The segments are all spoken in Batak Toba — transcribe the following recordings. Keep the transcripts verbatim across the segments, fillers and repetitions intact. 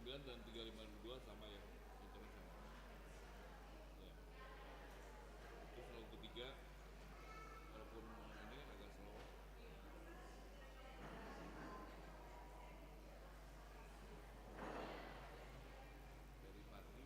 Sembilan dan tiga lima dua sama ya, kencangnya sama. Ya. Terus lagu ketiga, walaupun ini agak slow. Dari Fadli.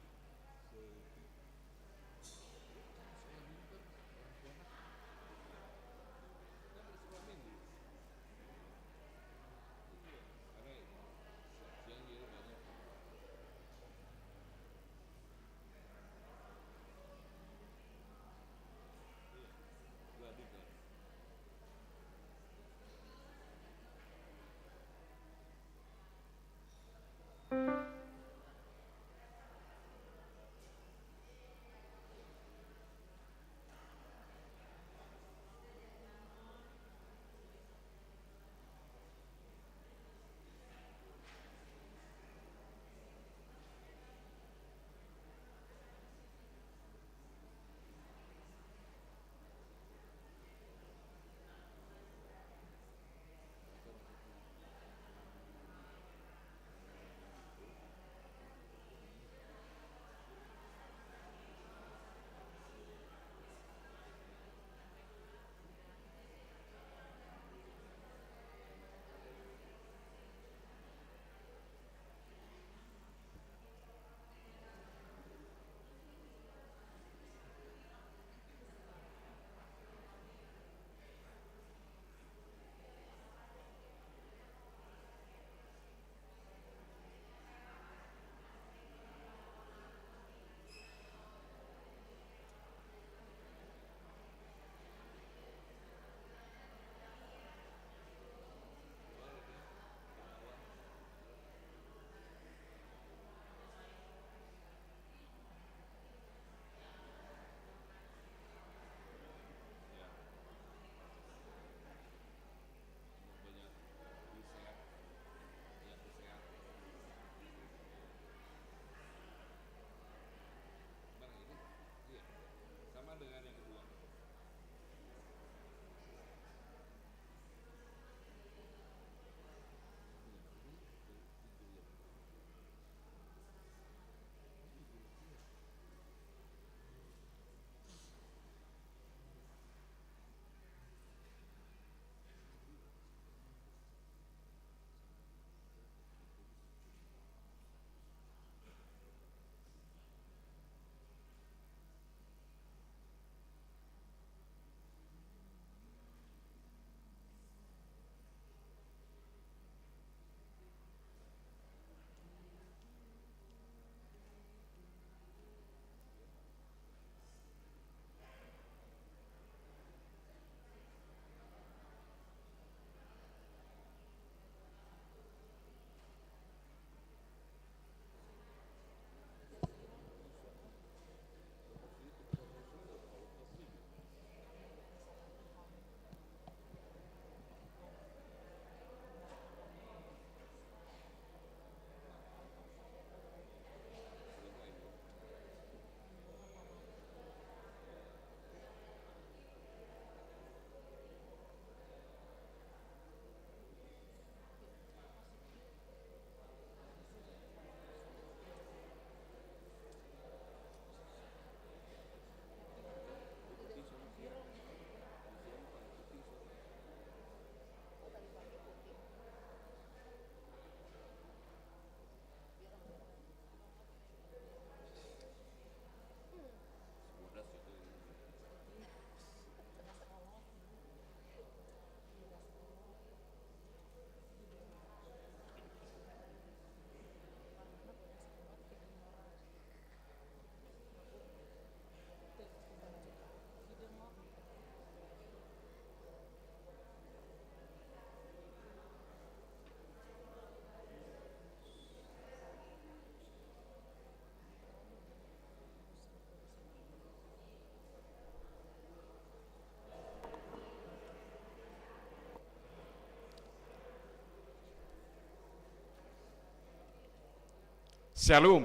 Syalom.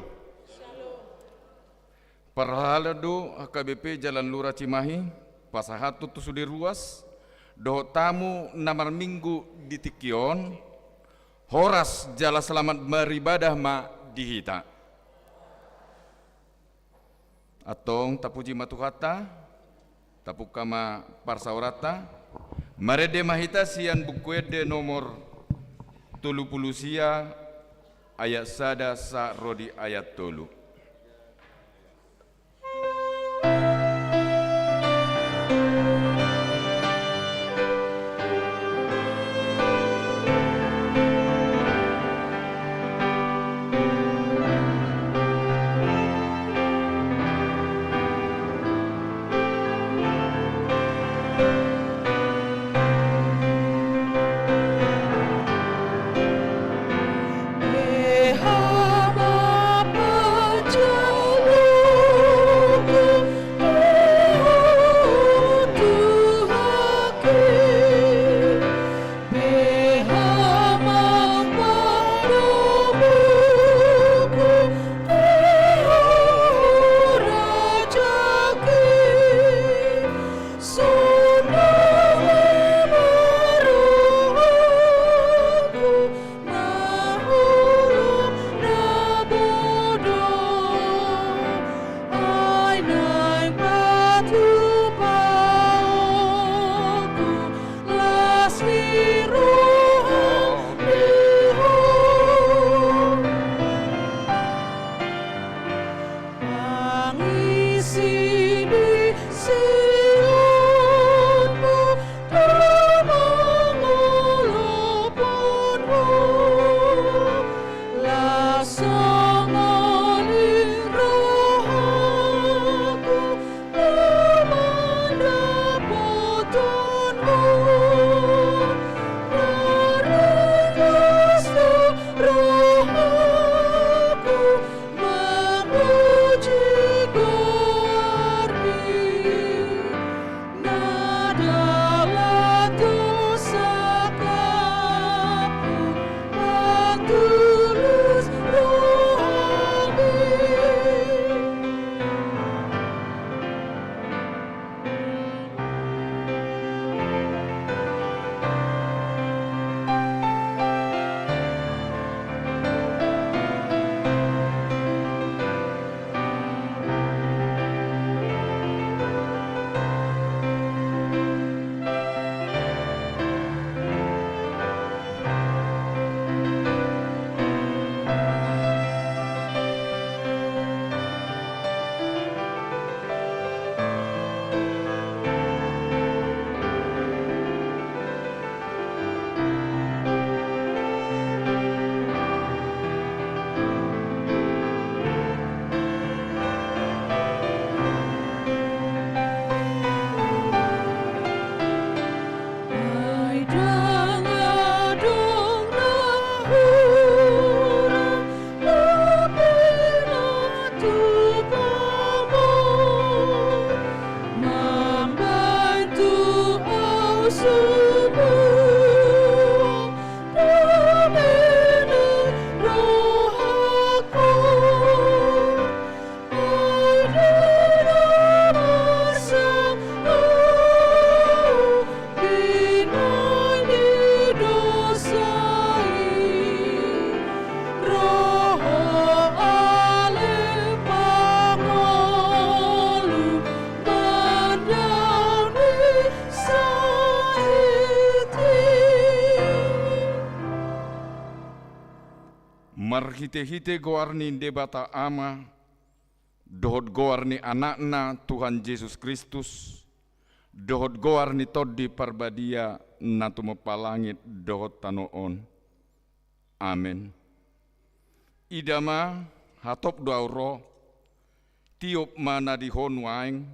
Parhalado H K B P Jalan Lura Cimahi, pasahathon tu sude ruas dohot tamu na marminggu di tingki on, horas jala selamat beribadah ma di hita. Antong tapuji ma Tuhanta, tapungka ma parsaoranta, marende ma hita sian Buku Ende nomor tolu pulu sia, ayat sada sahat ro di ayat tolu. Marhitehite goar ni Debata Ama, dohot goar ni Anakna Tuhan Jesus Kristus, dohot goar ni Tondi Parbadia na tumompa langit dohot tano on. Amen. Ida ma, hatop do ahu ro, tiop ma na di ho nuaeng,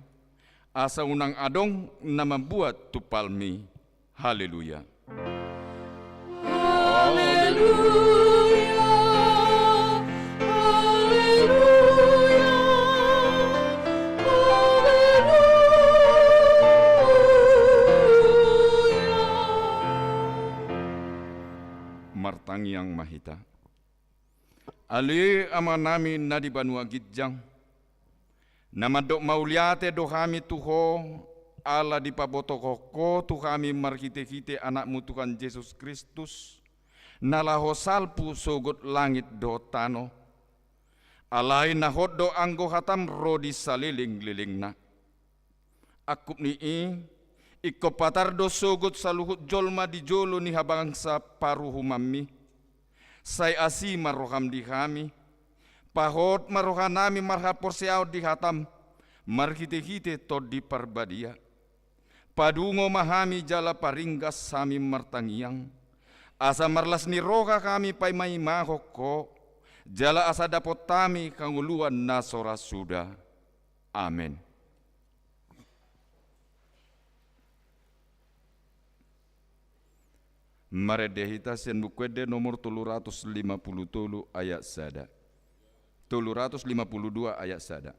asa unang adong na mambuat tumpalmi. Haleluya. Haleluya, haleluya, haleluya. Martangiang ma hita. Ale Amanami na di banua ginjang, na mandok mauliate do hami tu Ho, ala dipabotohon Ho tu hami marhitehite Anakmu Tuhan Jesus Kristus, na laho salpu sogot langit dohot tano, Alai na hot do anggo hatam ro di salelenglelengna. Angkup ni i, ingkon patar do sogot saluhut jolma di jolo ni habangsa paruhumanmi. Sai asi ma roham di hami, pahot ma rohanami marhaporseaon di hatam, marhitehite Tondi Parbadia. Padungo ma hami jala paringgas hami martangiang, asa marlas ni roha hami paimaimahon Ho, jala asa dapot hami hangoluan na so ra suda. Amen. Marende hita sian Buku Ende nomor tolu ratus lima puluh tolu ayat sada. Tolu ratus lima puluh dua ayat sada.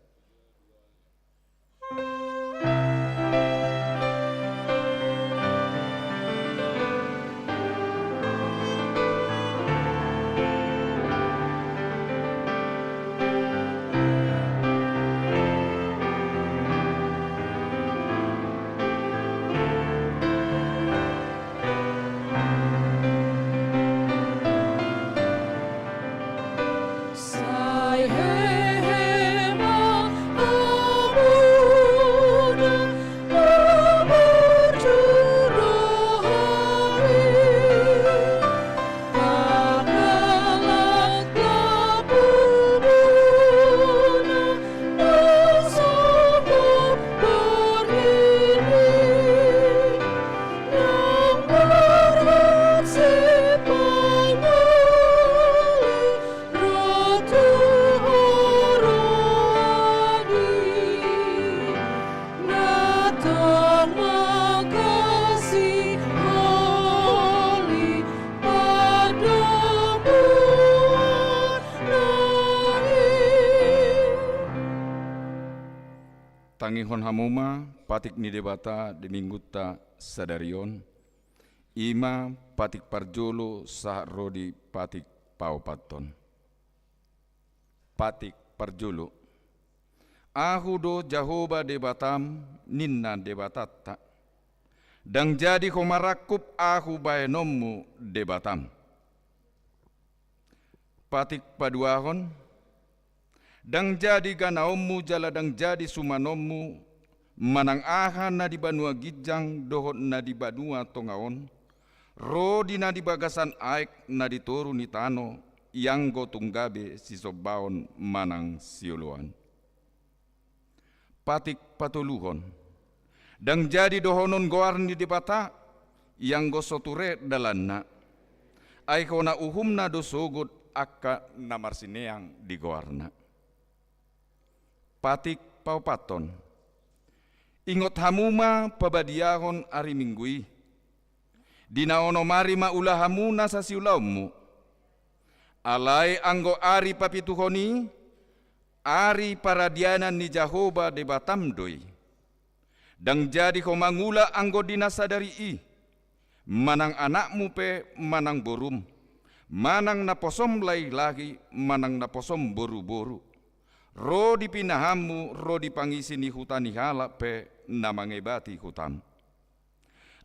Tangihon hamu ma patik ni Debata di minggunta sadari on, i ma patik parjolo sahat ro di patik paopathon. Patik parjolo. Ahu do Jahowa Debatam, ninna Debatanta. Ndang jadi ho marangkup Ahu bahenonmu Debatam. Patik paduahon. Ndang jadi ganaonmu jala ndang jadi sumanonmu, manang aha na di banua ginjang dohot na di banua tonga on, ro di na di bagasan aek na di toru ni tano, ianggo tung gabe sisombaon manang sioloan. Patik patoluhon. Ndang jadi dohonon goar ni Debata, ianggo so ture dalanna. Ai hona uhumna do sogot angka na marsineang di goarna. Patik paopathon. Ingot hamu ma pabadiahon ari Minggu i. Di na onom ari ma ulahanmu nasa siulaonmu. Alai anggo ari papituhon i, ari paradianan ni Jahowa Debatam do i. Ndang jadi ho mangula anggo di na sadari i, manang anakmu pe manang borum, manang naposom lahilahi manang naposom boruboru, ro di pinahanmu ro di pangisi ni huta ni halak pe na mangebati hutam.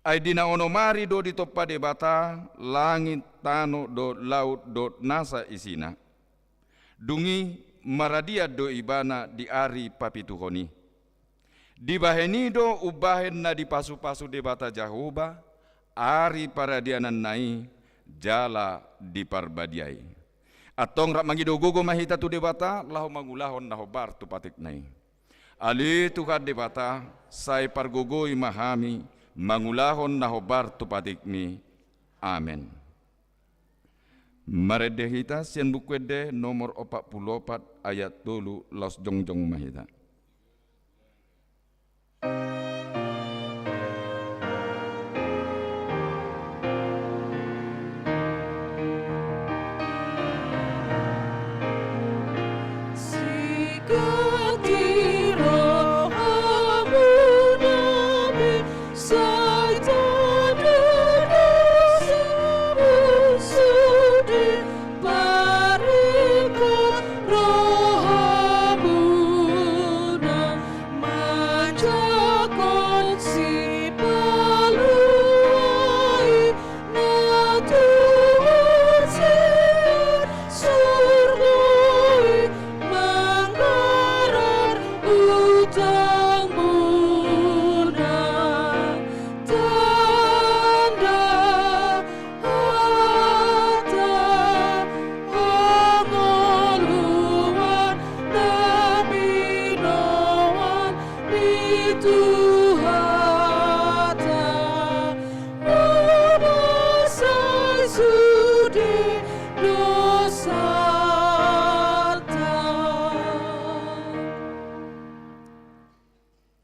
Ai di na onom ari do ditompa Debata langit, tano dohot laut dohot nasa isina. Dung i maradian do ibana di ari papituhon i. Dibahen i do umbahen na dipasupasu Debata Jahowa ari paradiananna i jala diparbadiai. Antong rap mangido gogo ma hita tu Debata laho mangulahon na hombar tu patikna i. Ale Tuhan Debata, sai pargogoi ma hami mangulahon na hombar tu patikmi. Amen. Marende hita sian Buku Ende nomor opat pulu opat ayat tolu, laos jongjong ma hita.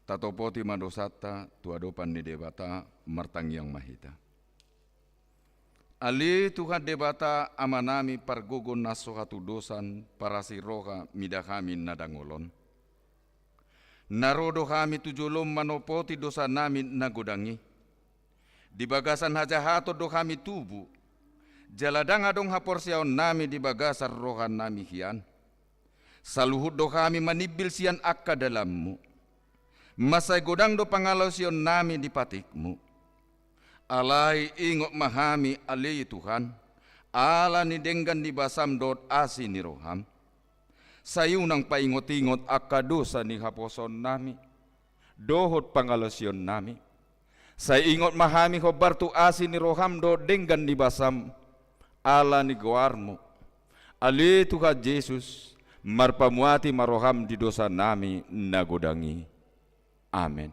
Tatopoti ma dosanta tu adopan ni Debata. Martangiang ma hita. Ale Tuhan Debata Amanami, pargogo na so hatudosan, parasi roha, mida hami na dangol on. Na ro do hami tu jolom manopoti dosanami na godang i. Di bagasan hajahaton do hami tubu, jala ndang adong haporseaonnami di bagasan rohanami hian. Saluhut do hami manimbil sian angka dalanmu. Mansai godang do pangalaosionnami di patikmu. Alai ingot ma hami, ale Tuhan, ala ni denggan ni basam dohot asi ni roham. Sai unang paingot-ingot angka dosa ni haposoonnami dohot pangalaosionnami. Sai ingot ma hami hombar tu asi ni roham dohot denggan ni basam, ala ni goarmu. Ale Tuhan Jesus, marpamuati ma roham di dosanami na godang i. Amen.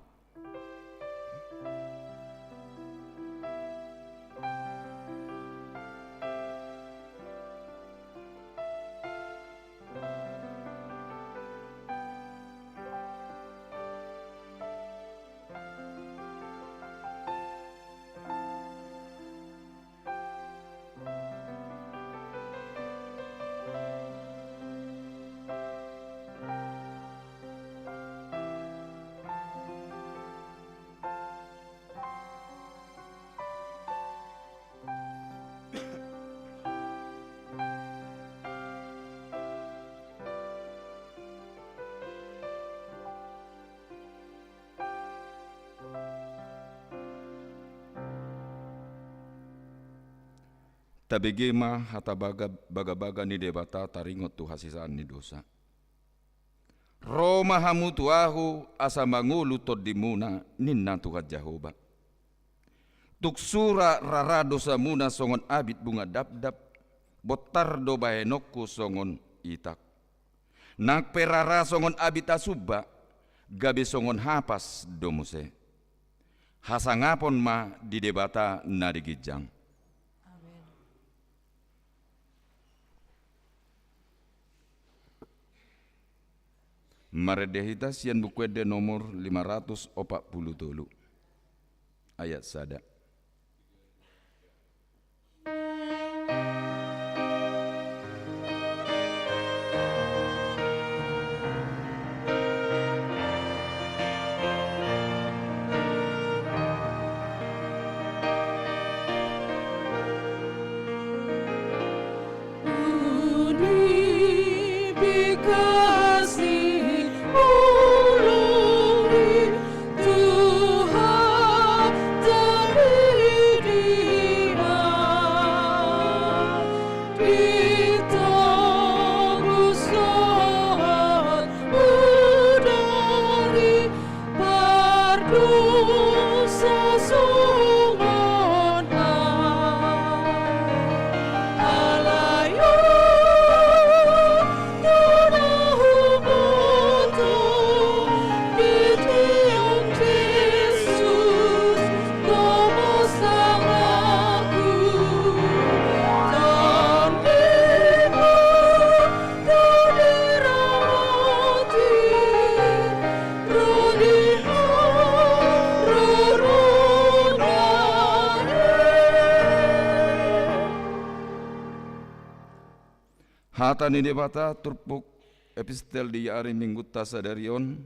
Tabege ma hata baga-, bagabaga ni Debata taringot tu hasesaan ni dosa. Ro ma hamu tu Ahu asa mangolu tondimuna, ninna Tuhan Jahowa. Tung sura rara dosamuna songon abit bunga dapdap, bontar do bahenonku songon itak. Nang pe rara songon abit asumba, gabe songon hapas do muse. Hasangapon ma di Debata na di ginjang. Amen. Marende hita sian Buku Ende nomor lima ratus opat pulu tolu, ayat sada. Pardosa songon ahu, alai on do na huboto, ditiong Jesus, gomos tanganku, dan Hata ni Debata turpuk epistel di ari Minggunta sadari on,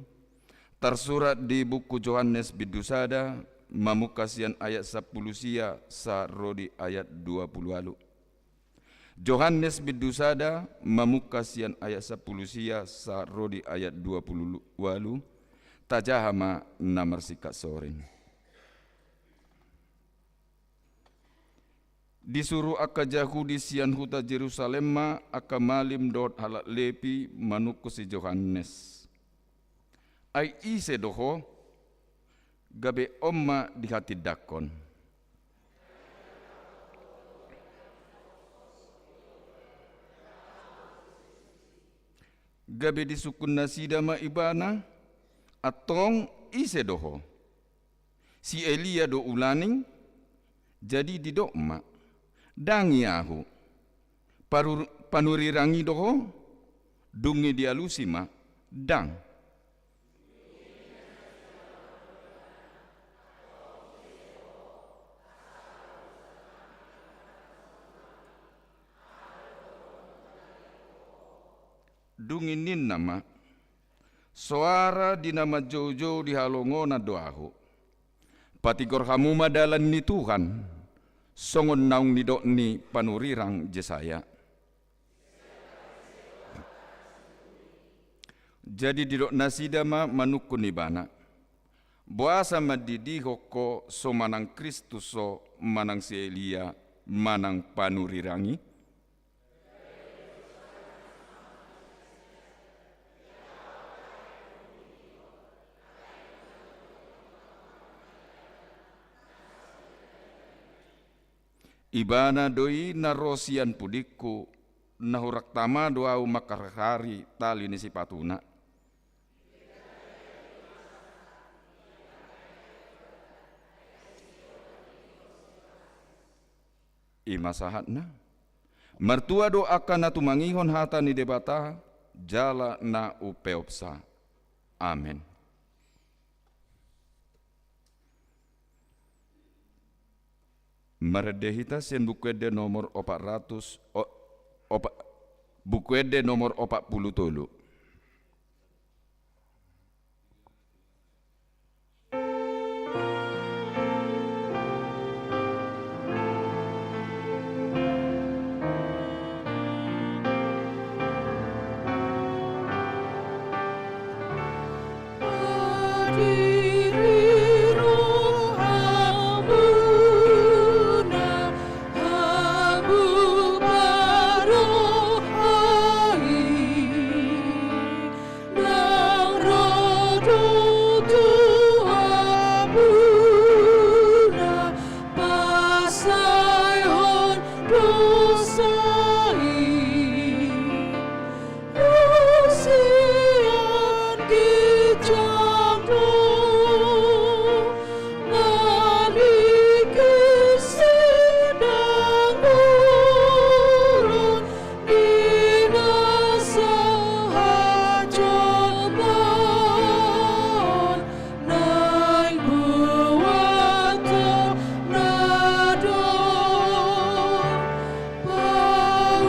tarsurat di buku Johannes bindu sada, mamungka sian ayat sampulu sia sahat ro di ayat dua pulu ualu. Johannes bindu sada, mamungka sian ayat sampulu sia sahat ro di ayat dua pulu ualu. Tajaha ma na marsingkat soring. Disuru angka Jahudi sian huta Jerusalem ma angka malim dohot halak Lepi manungkun si Johannes. Ai ise do ho? Gabe on ma dihatindangkon. Gabe disungkun nasida ma ibana, antong ise do ho? Si Elia do ulaning? Jadi didok ma, ndang i ahu. Parur-, panurirang i do ho? Dung i dialusi ma, ndang. Dung i ninna ma: Soara di na manjoujou di halongonan do ahu. Patigor hamu ma dalan ni Tuhan, songon naung nidok ni panurirang Jesaya. Jadi didok nasida ma manungkun ibana: Boasa mandidihon ho so manang Kristus ho, manang si Elia, manang panurirang i? Ibana do i na ro sian pudingku, na hurang tama do ahu mangharhari tali ni sipatuna. I ma sahatna. Martua do angka na tumangihon hata ni Debata jala na umpeopsa. Amen. Marende hita sian Buku Ende nomor opat ratus, o-, opa-, Buku Ende nomor opat pulu tolu.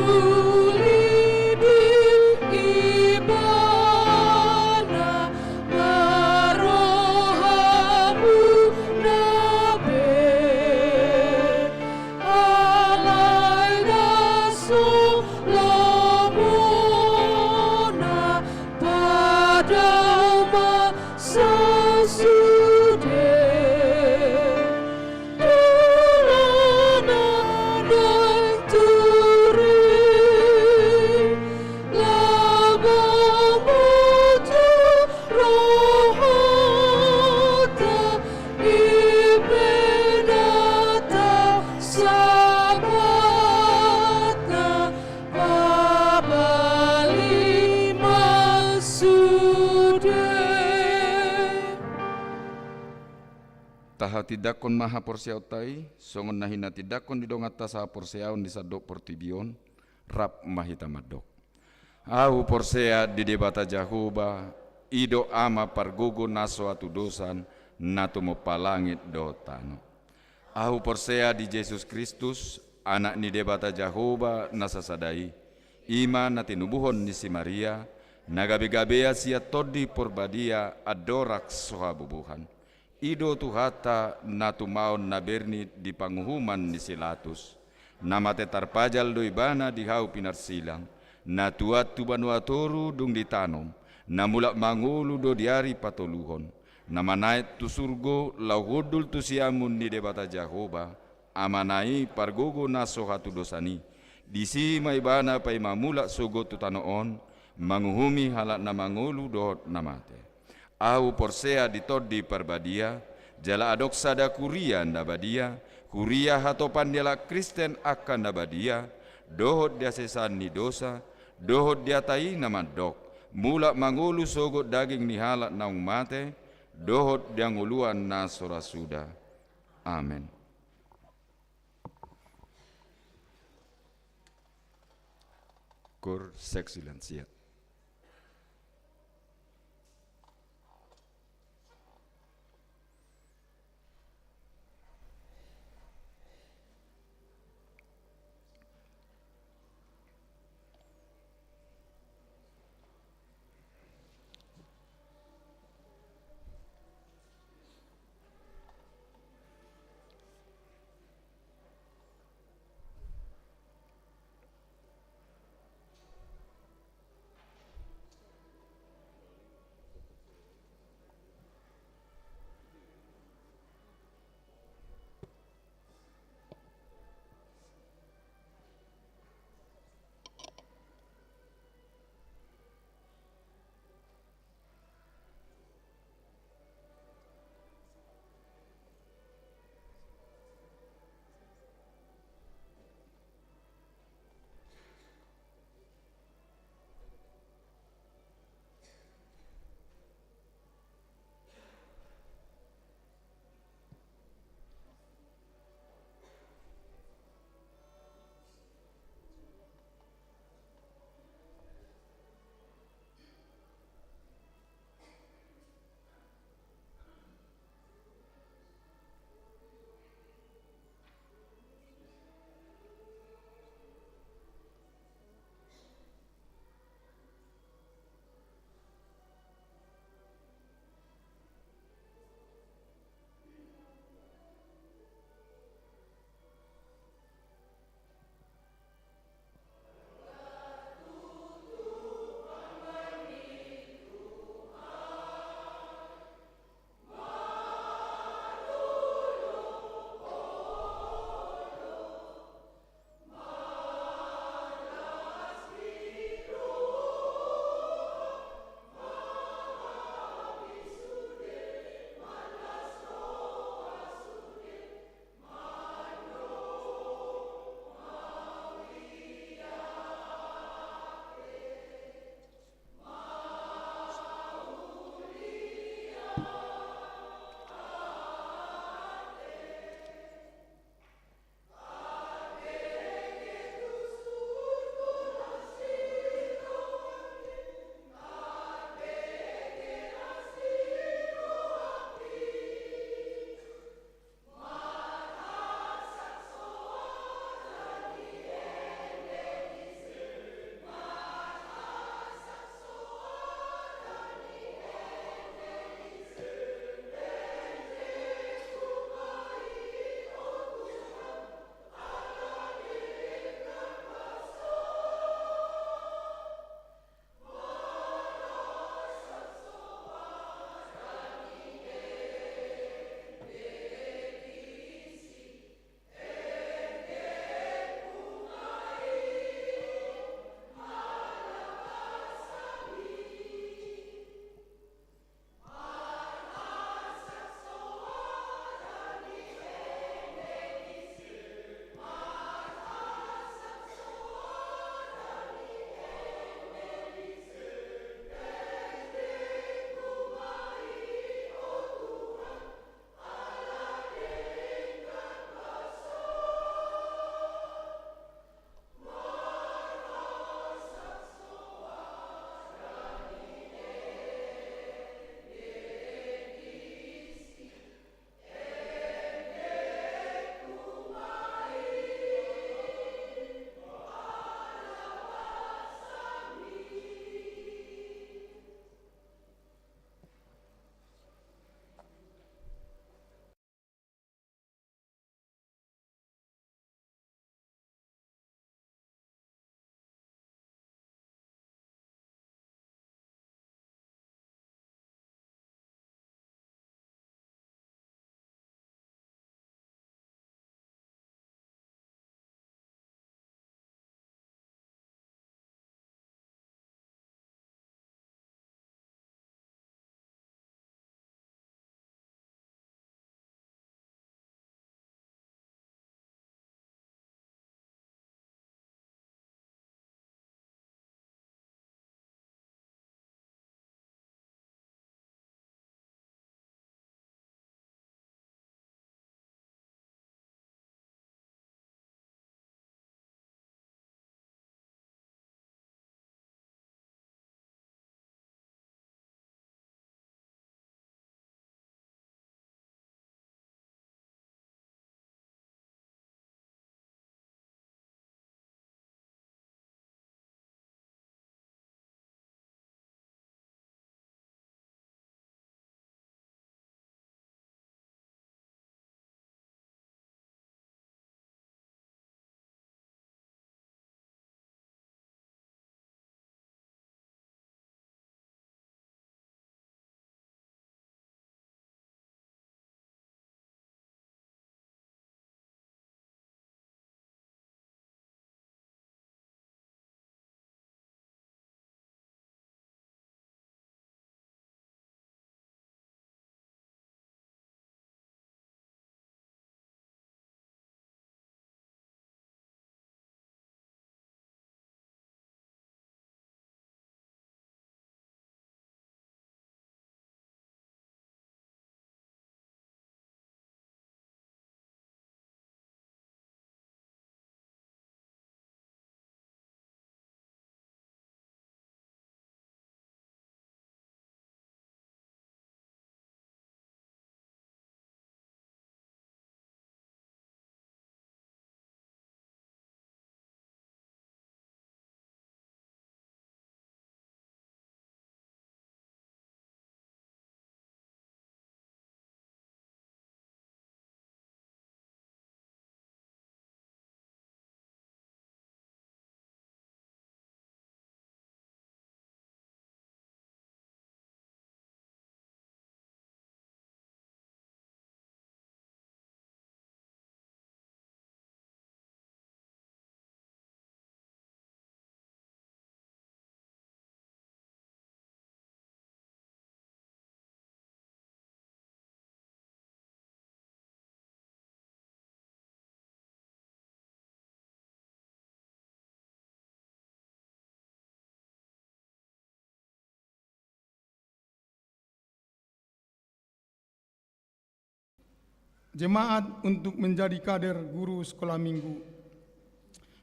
Pauli di ibana ma rohamuna be, alai na so lomo na padao ma sasude. Tahatindangkon ma haporseaonta i, songon na hinatindangkon ni donganta sahaporseaon di sandok portibi on, rap ma hita mandok. Ahu porsea di Debata Jahowa, i do Ama pargogo na so hatudosan, na tumompa langit dohot tano. Ahu porsea di Jesus Kristus, Anak ni Debata Jahowa na sasada i, i ma na tinubuhon ni si Maria, na gabegabean sian Tondi Porbadia andorang so habubuhan. I do Tuhanta na tumaon na berni di panguhuman ni si Latus. Na mate tarpajal do ibana di hau pinarsilang, na tuat tu banua toru dung ditanom, na mulak mangolu do di ari patoluhon, na manaek tu surgo laho hundul tu siamun ni Debata Jahowa, Amana i pargogo na so hatudosan i. Disi ma ibana paima mulak sogot tu tano on, manguhumi halak na mangolu dohot na mate. Ahu porsea di Tondi Parbadia, jala adong sada kuria na badia, kuria hatopan ni halak Kristen angka na badia, dohot di hasesaan ni dosa, dohot di hata i na mandok, mulak mangolu sogot daging ni halak naung mate, dohot di hangoluan na so ra suda. Amen. Cor Seksilensia. jemaat untuk menjadi kader guru sekolah minggu.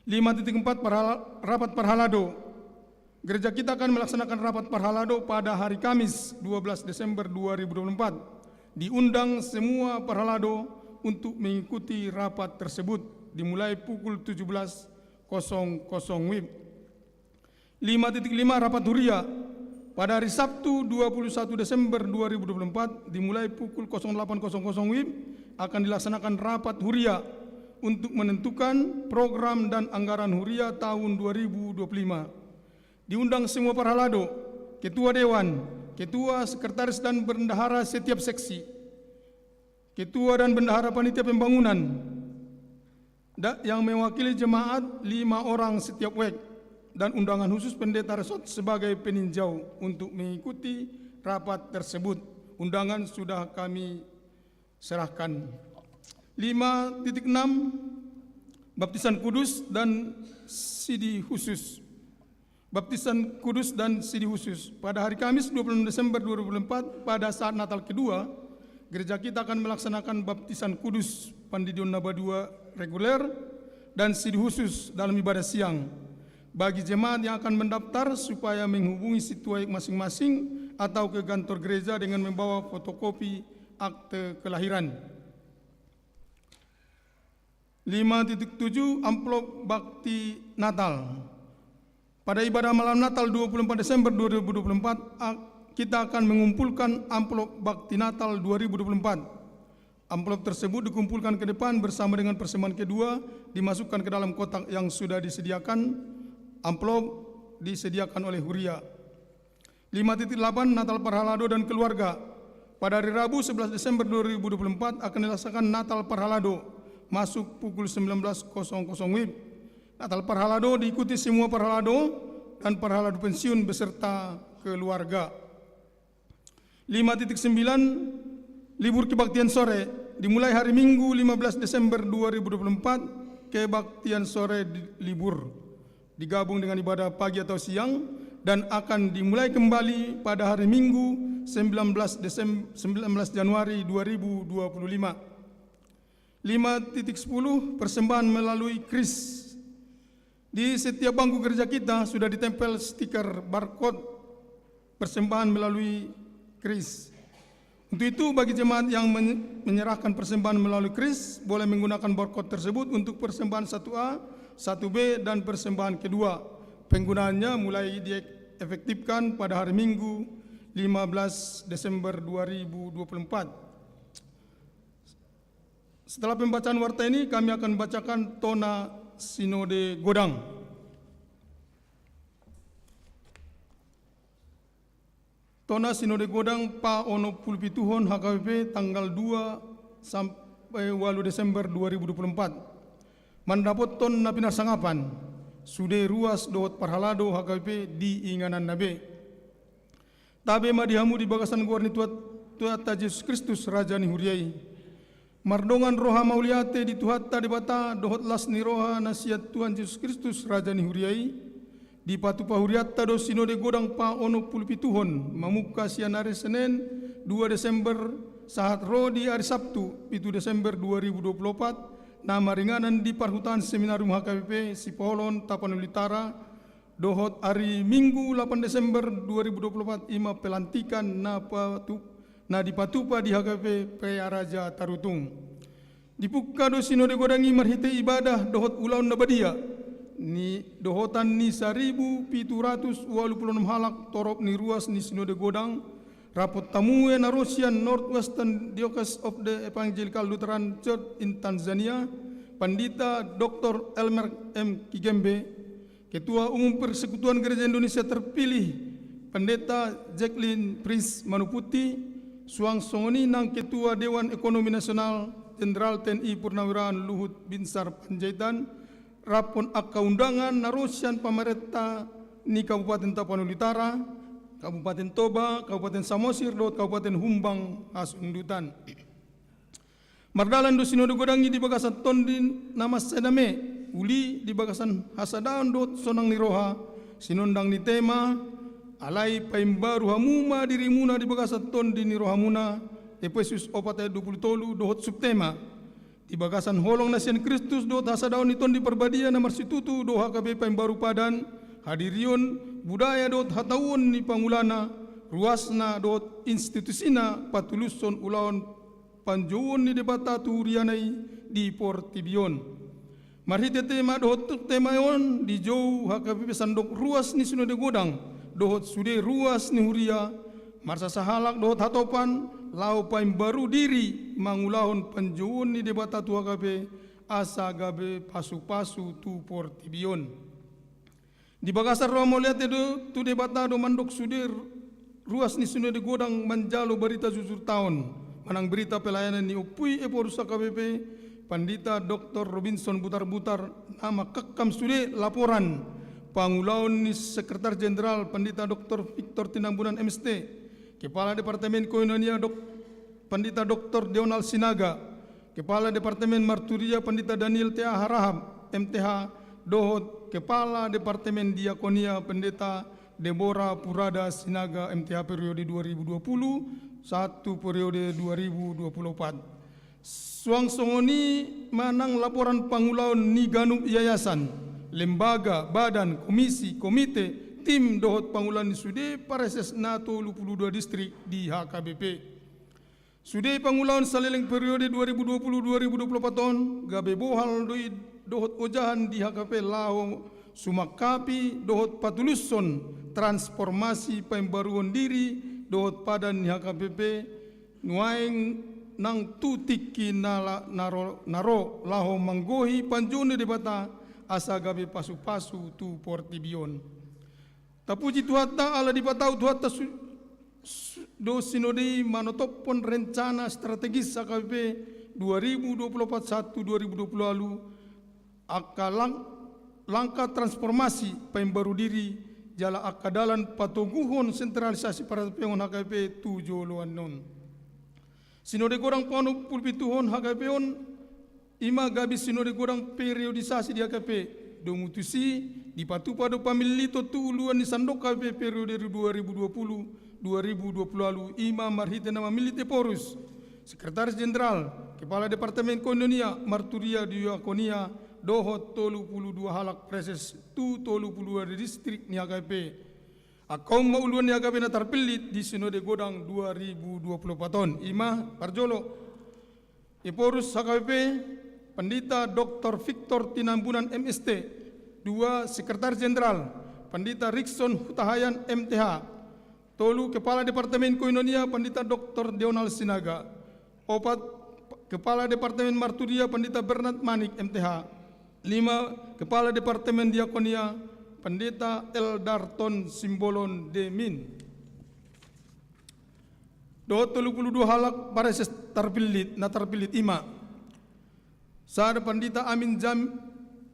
Lima titik empat, parhala-, rapat parhalado. Gereja kita akan melaksanakan rapat parhalado pada hari Kamis, dua belas Desember dua ribu dua puluh empat. Diundang semua parhalado untuk mengikuti rapat tersebut, dimulai pukul tujuh belas kosong kosong WIB. Lima titik lima, rapat huria. Pada hari Sabtu, dua puluh satu Desember dua ribu dua puluh empat, dimulai pukul kosong delapan kosong kosong WIB, akan dilaksanakan rapat huria untuk menentukan program dan anggaran huria tahun dua ribu dua puluh lima. Diundang semua parhalado, ketua dewan, ketua, sekretaris, dan bendahara setiap seksi, ketua dan bendahara panitia pembangunan, da-, yang mewakili jemaat lima orang setiap wek, dan undangan khusus pendeta resort sebagai peninjau untuk mengikuti rapat tersebut. Undangan sudah kami serahkan. Lima titik enam, baptisan kudus dan sidi khusus. Baptisan kudus dan sidi khusus. Pada hari Kamis, dua puluh enam Desember dua ribu dua puluh empat, pada saat Natal kedua, gereja kita akan melaksanakan baptisan kudus, pandidion na badua reguler, dan sidi khusus dalam ibadah siang. Bagi jemaat yang akan mendaftar, supaya menghubungi situai masing-masing atau ke kantor gereja dengan membawa fotokopi akte kelahiran. Lima titik tujuh, amplop bakti Natal. Pada ibadah malam Natal dua puluh empat Desember dua ribu dua puluh empat, a-, kita akan mengumpulkan amplop bakti Natal dua ribu dua puluh empat. Amplop tersebut dikumpulkan ke depan bersama dengan persembahan kedua, dimasukkan ke dalam kotak yang sudah disediakan. Amplop disediakan oleh huria. Lima titik delapan, Natal parhalado dan keluarga. Pada hari Rabu, sebelas Desember dua ribu dua puluh empat, akan dilaksanakan Natal parhalado, masuk pukul sembilan belas kosong kosong WIB. Natal parhalado diikuti semua parhalado dan parhalado pensiun beserta keluarga. Lima titik sembilan, libur kebaktian sore, dimulai hari Minggu, lima belas Desember dua ribu dua puluh empat, kebaktian sore di-, libur, digabung dengan ibadah pagi atau siang, dan akan dimulai kembali pada hari Minggu, sembilan belas Desem-, sembilan belas Januari dua ribu dua puluh lima. Lima titik sepuluh, persembahan melalui kris. Di setiap bangku gereja kita sudah ditempel stiker barcode persembahan melalui kris. Untuk itu, bagi jemaat yang menye-, menyerahkan persembahan melalui kris, boleh menggunakan barcode tersebut untuk persembahan satu A, satu B, dan persembahan kedua. Penggunaannya mulai diefektifkan pada hari Minggu, lima belas Desember dua ribu dua puluh empat. Setelah pembacaan warta ini, kami akan bacakan Tona Sinode Godang. Tona Sinode Godang paonompulo pituhon H K B P, tanggal dua sampai ualu Desember dua ribu dua puluh empat. Mandapothon na pinarsangapan, sude ruas dohot parhalado H K B P di ingananna be. Tabe ma di hamu di bagasan goar ni Tuhan, Tuhanta Jesus Kristus, Raja ni huria i. Mardongan roha mauliate di Tuhanta Debata dohot las ni roha na sian Tuhan Jesus Kristus, Raja ni huria i, dipatupa hurianta do Sinode Godang paonompulo pituhon, mamungka sian ari Senen, dua Desember, sahat ro di ari Sabtu, pitu Desember dua ribu dua puluh opat, na maringanan di parhutaan Seminarium H K B P Sipoholon, Tapanuli Utara, dohot ari Minggu, lapan Desember dua ribu dua puluh opat, i ma pelantikan na patu-, na dipatupa di H K B P Praeraja Tarutung. Dipungka do Sinode Godang i marhite ibadah dohot ulaon na badia, ni dohotan ni saribu pitu ratus ualu pulu onom halak torop ni ruas ni Sinode Godang, rap dohot hamu na ro sian Northwestern Diocese of the Evangelical Lutheran Church in Tanzania, Pandita Doktor Elmer M Kigembe, Ketua Umum Persekutuan Gereja Indonesia terpilih, Pendeta Jacqueline Prince Manuputi, suang songon i nang Ketua Dewan Ekonomi Nasional, Jenderal T N I Purnawirawan Luhut Binsar Panjaitan, rap dohot angka undangan na ro sian pamarenta ni Kabupaten Tapanuli Utara, Kabupaten Toba, Kabupaten Samosir, dohot Kabupaten Humbang Hasundutan. Mardalan do Sinode Godang i di bagasan tondi na mansai dame, uli di bagasan hasadaon dohot sonang ni roha, sinondang ni tema, alai paimbaru hamu ma dirimuna di bagasan tondi ni rohamuna, Efesus opat ayat dua pulu tolu, dohot subtema, Di bagasan holong na sian Kristus dohot hasadaon ni Tondi Parbadia na marsitutu do H K B P Paimbaru Padan, hadirion, budaya dohot hatauon ni pangulana, ruasna dohot institusina patulushon ulaon panjouon ni Debata tu huriana i di portibi on. Marhite tema dohot tema on dijou H K B P sandok ruas ni sinode godang dohot sude ruas ni huria, marsasahalak dohot hatopan, laho paimbaru diri mangulahon panjouon ni Debata tu H K B P, asa gabe pasupasu tu portibi on. Di bagasan roha mauliate do tu Debata do mandok sude ruas ni sinode godang manjalo barita jujur taon, manang berita pelayanan ni Ompu i Ephorus H K B P, Pandita Doktor Robinson Butarbutar, na mangkangkam sude laporan pangulaon ni Sekretaris Jenderal Pandita Doktor Victor Tinambunan M S T, Kepala Departemen Koinonia Dok-, Pandita Doktor Deonal Sinaga, Kepala Departemen Marturia Pandita Daniel T A Harahap, M T H, dohot Kepala Departemen Diakonia Pendeta Debora Purada Sinaga, M T H, periode dua ribu dua puluh satu, periode dua ribu dua puluh empat. Suang songon i ma nang laporan pangulaon ni ganup yayasan, lembaga, badan, komisi, komite, tim dohot pangulaon ni sude pareses na tolu pulu dua distrik di H K B P. Sude pangulaon saleleng periode dua ribu dua puluh dua ribu dua puluh empat on gabe bohal do i dohot ojahan di H K B P laho sumangkapi dohot patulushon transformasi paimbaruon diri dohot padan ni H K B P nuaeng nang tu tingki na la-, na ro, na ro laho manggohi panjouon ni Debata asa gabe pasupasu tu portibi on. Tapuji Tuhanta ala dipatau Tuhanta su-, su-, do sinode i manotophon rencana strategis H K B P dua ribu dua puluh empat satu dua ribu dua puluh ualu, angka lang-, langka transformasi paimbaru diri jala angka dalan patoguhon sentralisasi parsapeon H K B P tu joloan on. Sinode godang paonomhon pulpituhon H K B P on, i ma gabe sinode godang periodisasi di H K B P, domu tusi dipatupa do pamilliton tu uluan ni sandok H K B P periode dua ribu dua puluh dua ribu dua puluh ualu, i ma marhite na mamillit Ephorus, Sekretaris Jenderal, Kepala Departemen Koinonia, Marturia, Diakonia, dohot tolu pulu dua halak praeses tu tolu pulu dua distrik ni H K B P. Angka on ma uluan ni H K B P na tarpillit di sinode godang dua ribu dua puluh empat on, i ma parjolo. Ephorus H K B P, Pandita Doktor Victor Tinambunan M S T, dua Sekretaris Jenderal, Pandita Rikson Hutahayan M T H, tolu Kepala Departemen Koinonia, Pandita Doktor Deonal Sinaga, opat Kepala Departemen Marturia, Pandita Bernard Manik M T H, lima Kepala Departemen Diakonia, Pandita Eldarton Simbolon D Min. Dohot tolu pulu dua halak praeses tarpillit, na tarpillit i ma: sada Pandita Amin Jam-,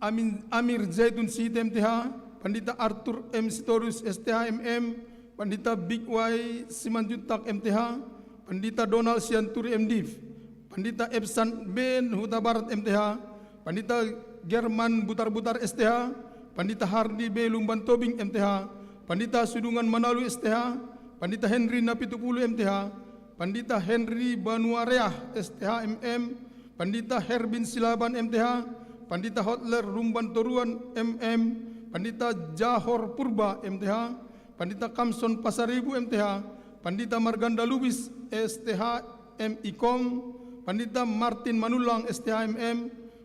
Amin, Amir Zaitun Siit M T H, Pandita Arthur M Sitorus S T H M M, Pandita Big Y Simanjuntak M T H, Pandita Donald Sianturi M Div, Pandita Epsan Ben Hutabarat M T H, Pandita German Butarbutar S T H, Pandita Hardi B Lumban Tobing M T H, Pandita Sudungan Manalu S T H, Pandita Henry Napitupulu M T H, Pandita Henry Banuareah S T H M M, Pandita Herbin Silaban M T H, Pandita Hotler Lumban Toruan M M, Pandita Jahor Purba M T H, Pandita Kamson Pasaribu M T H, Pandita Marganda Lubis S T H M I Kom, Pandita Martin Manullang S T H M M,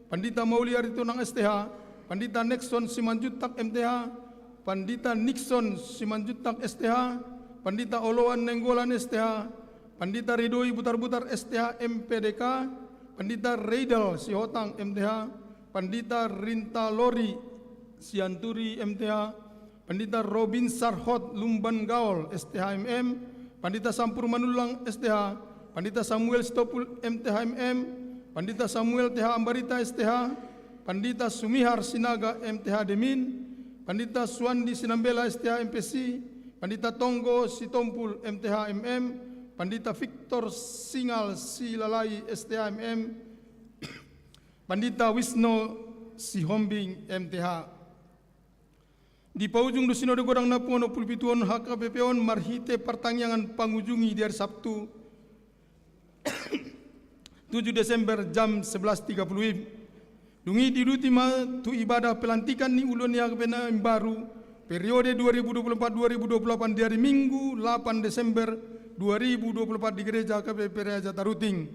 Pandita Mauli Aritonang S T H, Pandita Nixon Simanjuntak M T H, Pandita Nixon Simanjuntak S T H, Pandita Oloan Nainggolan S T H, Pandita Ridoi Butarbutar S T H M P D K, Pandita Reidal Sihotang M T H, Pandita Rinta Lori Sianturi M T H, Pandita Robin Sarhot Lumban Gaol S T H M M, Pandita Sampur Manullang S T H, Pandita Samuel Sitompul M T H M M, Pandita Samuel T H Ambarita S T H, Pandita Sumihar Sinaga M T H D Min, Pandita Suandi Sinambela S T H M P C, Pandita Tonggo Sitompul M T H M M, Pandita Victor Singal Silalai S T H M M, Pandita Wisno Sihombing M T H. Dipaujung do sinode godang na paonomhon pulpituhon H K B P on marhite partangiangan pangujungi di ari Sabtu, tujuh Desember jam sebelas tiga puluh I M. Dung i diuduti ma tu ibadah pelantikan ni uluan ni H K B P na imbaru, periode dua ribu dua puluh empat dua ribu dua puluh delapan, di hari Minggu delapan Desember dua ribu dua puluh empat di Gereja H K B P Pereaja Taruting.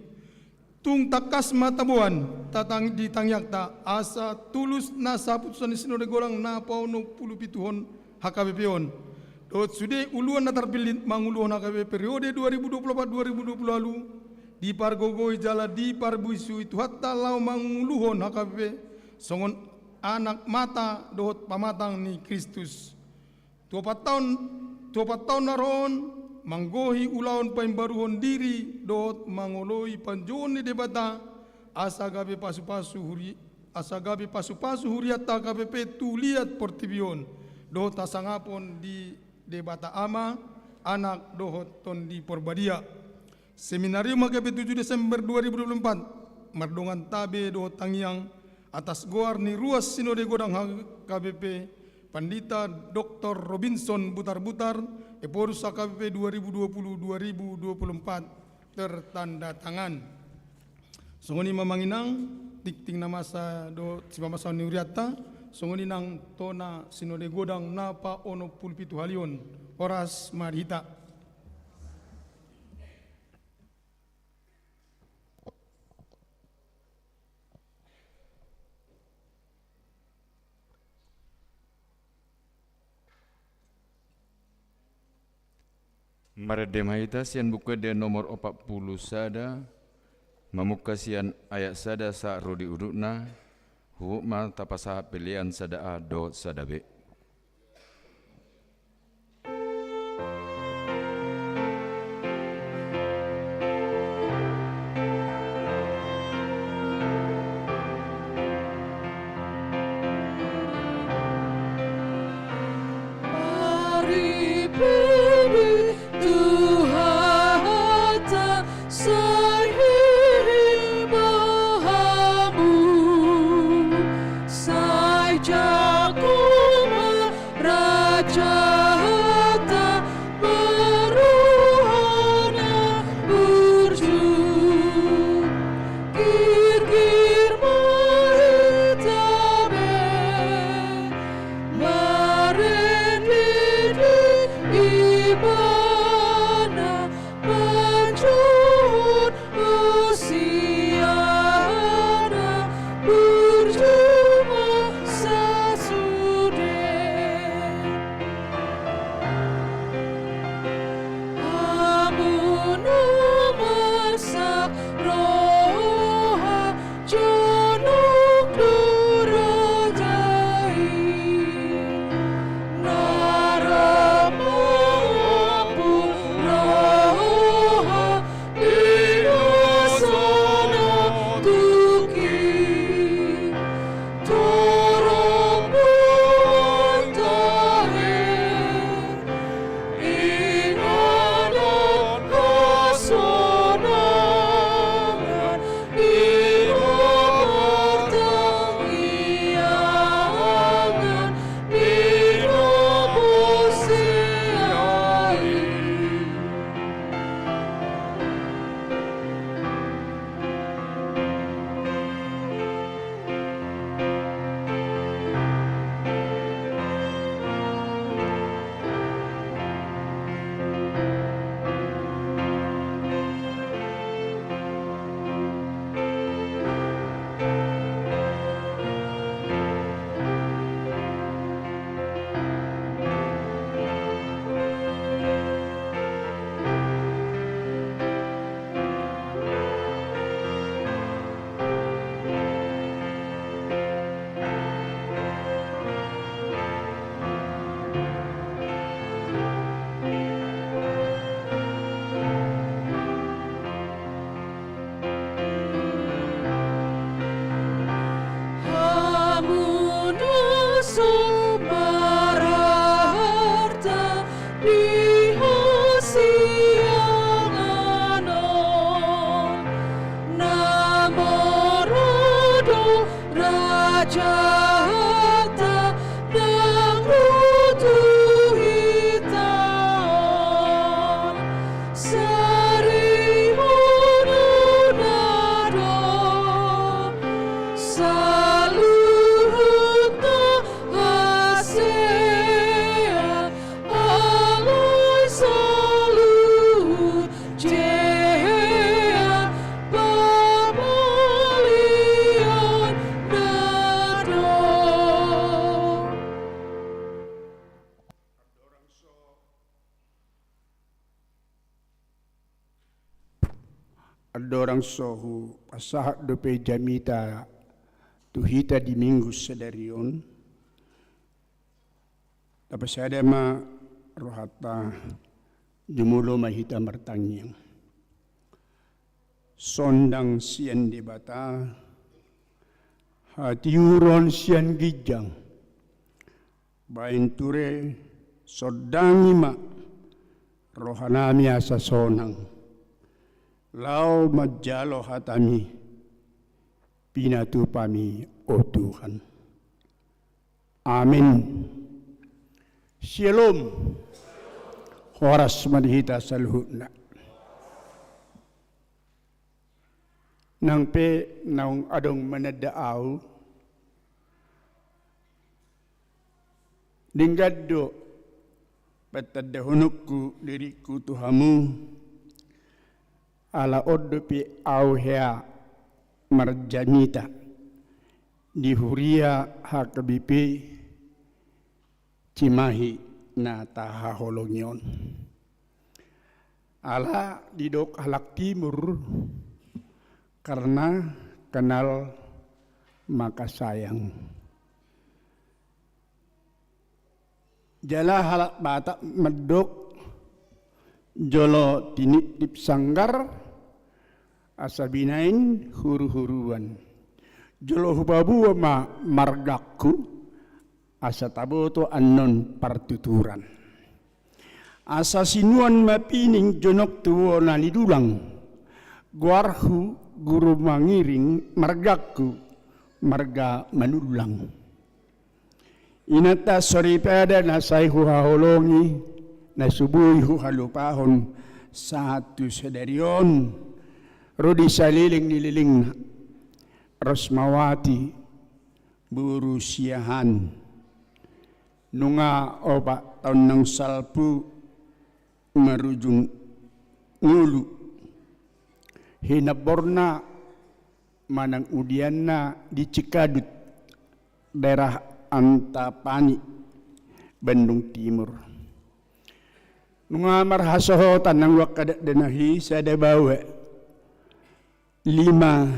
Tung tangkas ma taboan, tatang-, di tangiangta, asa tulus na saputusan ni Sinode Godang na paonom pulu pituhon H K B P on dohot sude uluan na tarpillit manguluhon H K B P periode dua ribu dua puluh empat dua ribu dua puluh ualu, dipargogoi jala diparbisuhi Tuhanta laho manguluhon H K B P songon anak mata dohot pamatang ni Kristus. Tu opat taon, tu opat taon na ro on, manggohi ulaon paimbaruhon diri dohot mangoloi panjouon ni Debata, asa gabe pasupasu huri-, asa gabe pasupasu hurianta H K B P tu liat portibi on, dohot hasangapon di Debata Ama, Anak dohot Tondi Porbadia. Seminarium H K B P tujuh Desember dua ribu dua puluh empat, mardongan tabe dohot tangiang atas goar ni ruas Sinode Godang H K B P, Pandita Doktor Robinson Butarbutar, Ephorus H K B P dua ribu dua puluh dua ribu dua puluh empat, tertanda tangan. Songon i ma amang inang, tingting na masa dohot sipamasaon ni hurianta, songon i nang tona Sinode Godang na paonom pulu pitu hali on, horas ma di hita. Marende ma hita sian Buku Ende nomor opat pulu sada, mamungka sian ayat sada sahat ro di ujungna, huhut ma tapasahat pelean sada A dohot sada B. Pede Tuhanta, sai hirim ma hamu, sai jago Andorang so hupasahat dope jamita tu hita di Minggu sadari on, tapasada ma rohanta, jumolo ma hita martangiang. Sondang sian Debata, hatiuron sian ginjang, baen ture sondangi ma rohanami asa sonang, laho manjalo hatami pinatupami, o Tuhan. Amin. Syalom. Horas ma di hita saluhutna. Nang pe naung adong mananda ahu, denggan do patandahononku diringku tu hamu, ala on dope ahu hea marjamita di huria H K B P Cimahi na tahaholongi on. Ala didok halak Timur, karena kenal maka sayang. Jala halak Batak mandok, jolo tiniptip sanggar, asa binaen huruhuruan. Jolo hupaboa ma margangku, asa taboto annon partuturan. Asa sinuan ma pining jonok tu bona ni dulang. Goarhu Guru Mangiring, margangku marga Manullang. Inanta soripada na sai huhaholongi, na so boi huhalupahon sahat tu sadari on, ro di saleleng ni lelengna, Rosmawati boru Siahaan. Nunga opat taon naung salpu marujung ngolu. Hinamborna manang udianna di Cikadut, daerah Antapani, Bandung Timur. Nunga marhasohotan nang angka dakdanak i, sada baoa, lima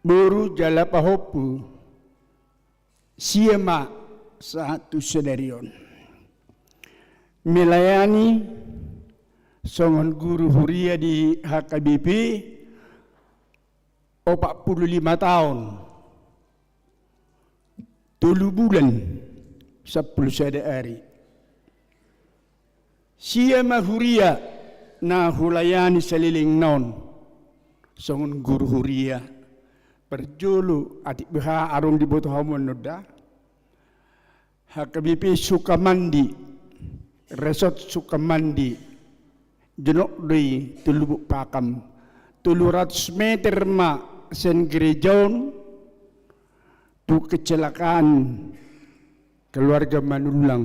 boru jala pahompu, sia ma sahat tu sadari on. Melayani songon guru huria di H K B P opat pulu lima taon, tolu bulan, sampulu sada ari. Sia ma huria na hulayani saleleng on songon guru huria. Parjolo, atik beha adong diboto hamu annon da, H K B P Sukamandi, Resort Sukamandi, jonok do i tu Lubuk Pakam. Tolu ratus meter ma sian gereja on tu kecelakaan keluarga Manullang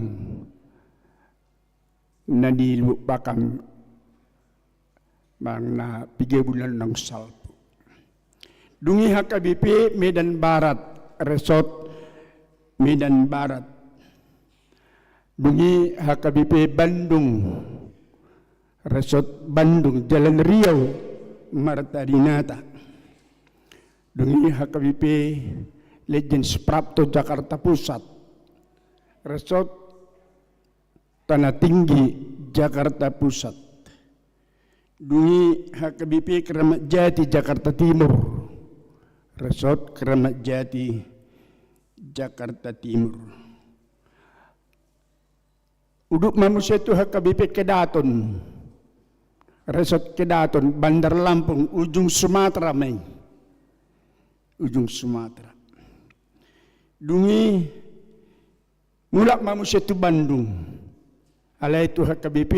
na di Lubuk Pakam, manang na piga bulan naung salpu. Dung i H K B P Medan Barat, Resort Medan Barat. Dung i H K B P Bandung, Resort Bandung, Jalan Riau, Marta Dinata. Dung i H K B P Legend Suprapto, Jakarta Pusat, Resort Tanah Tinggi, Jakarta Pusat. Dung i H K B P Keramat Jati, Jakarta Timur, Resort Keramat Jati, Jakarta Timur. Udut ma muse tu H K B P Kedaton, Resort Kedaton, Bandar Lampung, ujung Sumatera ma i. Ujung Sumatera. Dung i mulak ma muse tu Bandung. Alai tu H K B P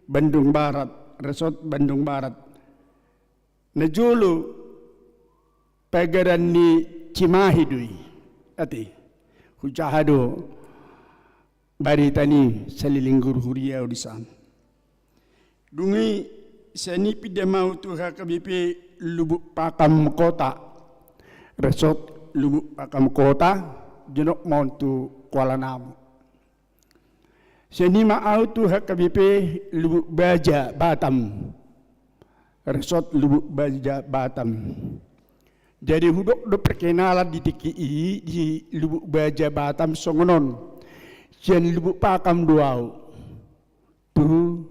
Bandung Barat, Resort Bandung Barat. Najolo pagaran ni Cimahi do i. Ate, hujaha do barita ni saleleng guru huria on di san. Dung i sian i pinda ma ahu tu H K B P Lubuk Pakam Kota, Resort Lubuk Pakam Kota, jonok ma on tu Kuala Namu. Sian i ma ahu tu H K B P Lubuk Baja, Batam, Resort Lubuk Baja Batam. Jadi hudok do perkenalan di tingki i di Lubuk Baja Batam songon on. Sian Lubuk Pakam do au tu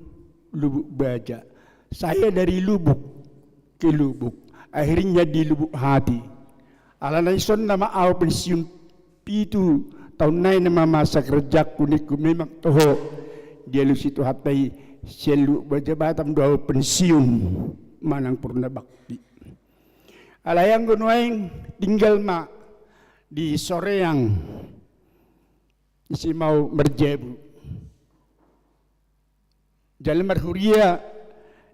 Lubuk Baja. Saya dari lubuk ke lubuk, akhirnya di lubuk hati. Alana dison nama au pensiun pitu taon nai nama masa kerjaku ningku, memang toho dialusi Tuhanta i, sian Lubuk Baja Batam do au pensiun manang purna bakti. Alai anggo nuaeng tinggal ma di Soreang, disi ma au marjabu. Jala marhuria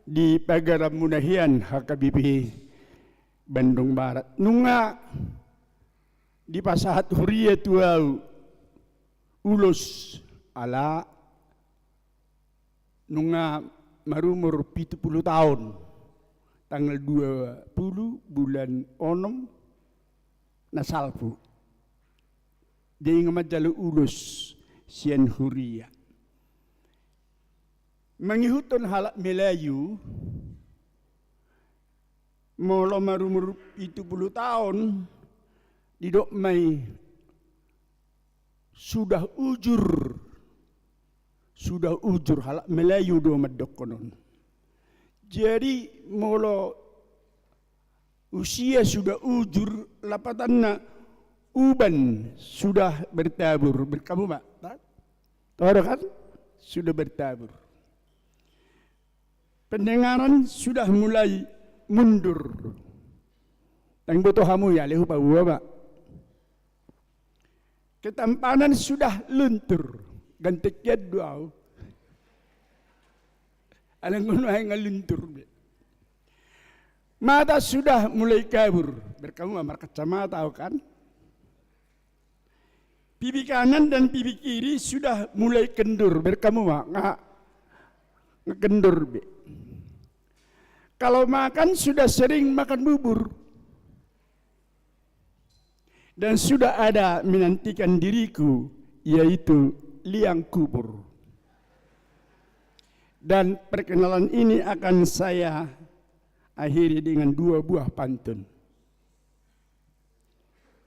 di pagaranmuna hian H K B P Bandung Barat. Nunga dipasahat huria tu au ulos, ala nunga marumur pitu pulu taon, tanggal dua pulu bulan onom na salpu. Jadi nunga manjalo ulos sian huria. Mangihuthon halak Melayu, molo marumur pitu pulu taon, didok ma i sudah ujur. Sudah ujur, halak Melayu do mandokkon on. Jadi molo usia sudah ujur, lapatanna uban sudah bertabur. Berkamu ma, ta? Tahu kan? Sudah bertabur. Pendengaran sudah mulai mundur. Ndang boto hamu i, ale hupaboa ma. Ketampanan sudah luntur. Ganteng hian do au. Ala anggo nuaeng nga luntur be. Mata sudah mulai kabur. Berkamu ma, markacamata au kan. Pipi kanan dan pipi kiri sudah mulai kendur. Berkamu ma, nga, nga kendur be. Kalau makan sudah sering makan bubur. Dan sudah ada menantikan diriku, yaitu liang kubur. Dan perkenalan ini akan saya akhiri dengan dua buah pantun.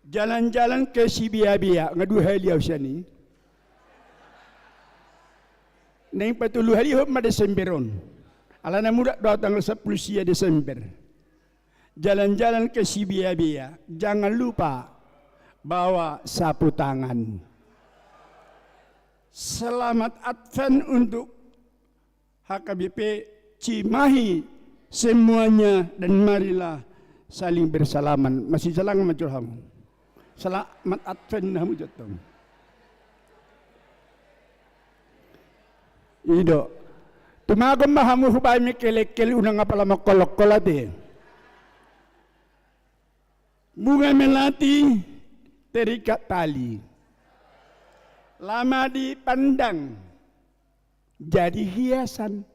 Jalan-jalan ke Sibeabea, nga dua hali au sian i. Naeng patoluhalihon ma Desember on. Alana mulak do au tanggal sampulu sia Desember. Jalan-jalan ke Sibeabea, jangan lupa bawa sapu tangan. Selamat Advent untuk H K B P Cimahi semuanya, dan marilah saling bersalaman. Masijalangan ma jolo hamu. Selamat Advent hamu jolo. I do. Tumagon ma hamu, hubaen ma kelengkel, unang apala mangkolhon-kolhon ate. Bunga melati terikat tali. Lama dipandang jadi hiasan.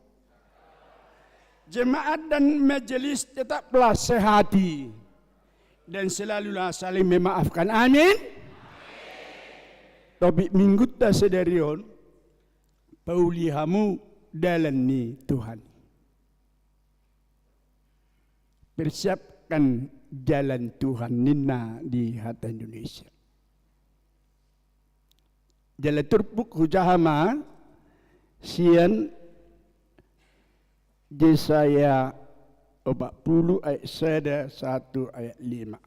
Jemaat dan majelis tetaplah sehati dan selalulah saling memaafkan. Amin. Topik minggunta sadari on, pauli hamu dalan ni Tuhan. Persiapkan jalan Tuhan, ninna di hata Indonesia. Jala turpuk hujaha ma sian Jesaya opat pulu ayat sada sahat tu ayat lima.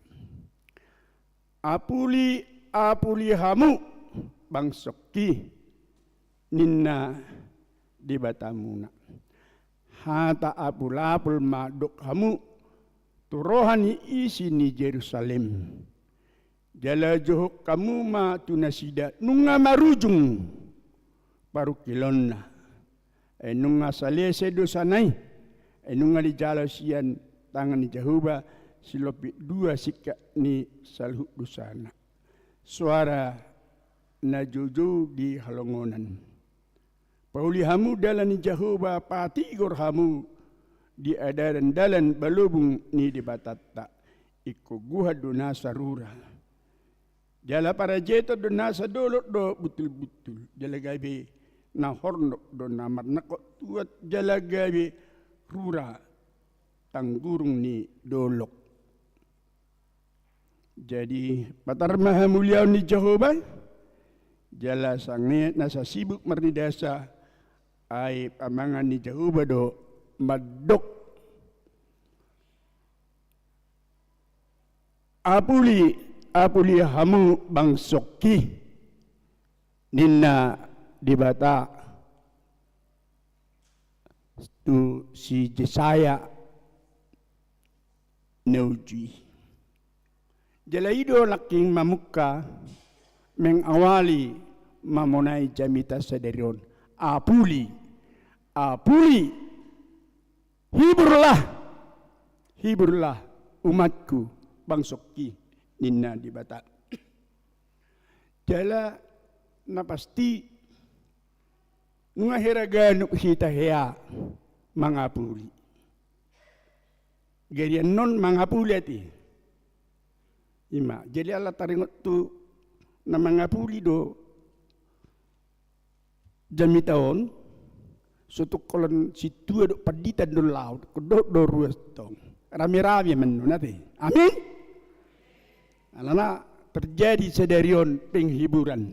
Apuli, apuli hamu bangsongki, ninna Debatamuna. Hata apul-apul ma dok hamu tu roha ni isi ni Jerusalem. Jala johon hamu ma tu nasida nunga marujung parungkilonna. Ai nunga salese dosana i, ai nunga dijalo sian tangan ni Jahowa silompit dua singkat ni saluhut dosana. Soara na joujou di halongonan. Pauli hamu dalan ni Jahowa, patigor hamu di adaran dalan balobung ni Debatanta. Ingkon guhan do nasa rura. Jala parajeton do nasa dolok dohot butul-butul. Jala gabe na hornop do na marnangkok tuat jala gabe rura. anggurung ni dolok. Jadi patar ma hamuliaon ni Jahowa. Jala sangean na sasibuk marnidasa, ai pamangan ni Jahowa do mandok. Apuli, apuli hamu bangsongki, ninna Debata tu si Jesaya na uju i. Jala i do nangkin mamungka, mengawali mamonai jamita sadari on. Apuli, apuli, hiburlah, hiburlah umatku, bangsongki, ninna Debata. Jala na pasti nunga hera ganup hita hea mangapuli. Garian non mangapuli ate. Ima, jadi ala taringot tu na mangapuli do jamita on, sotung holan sintua dohot pandita do laho, dohot do ruas tong. Rame-rame ma annon ate. Amin. Alana terjadi sadari on penghiburan,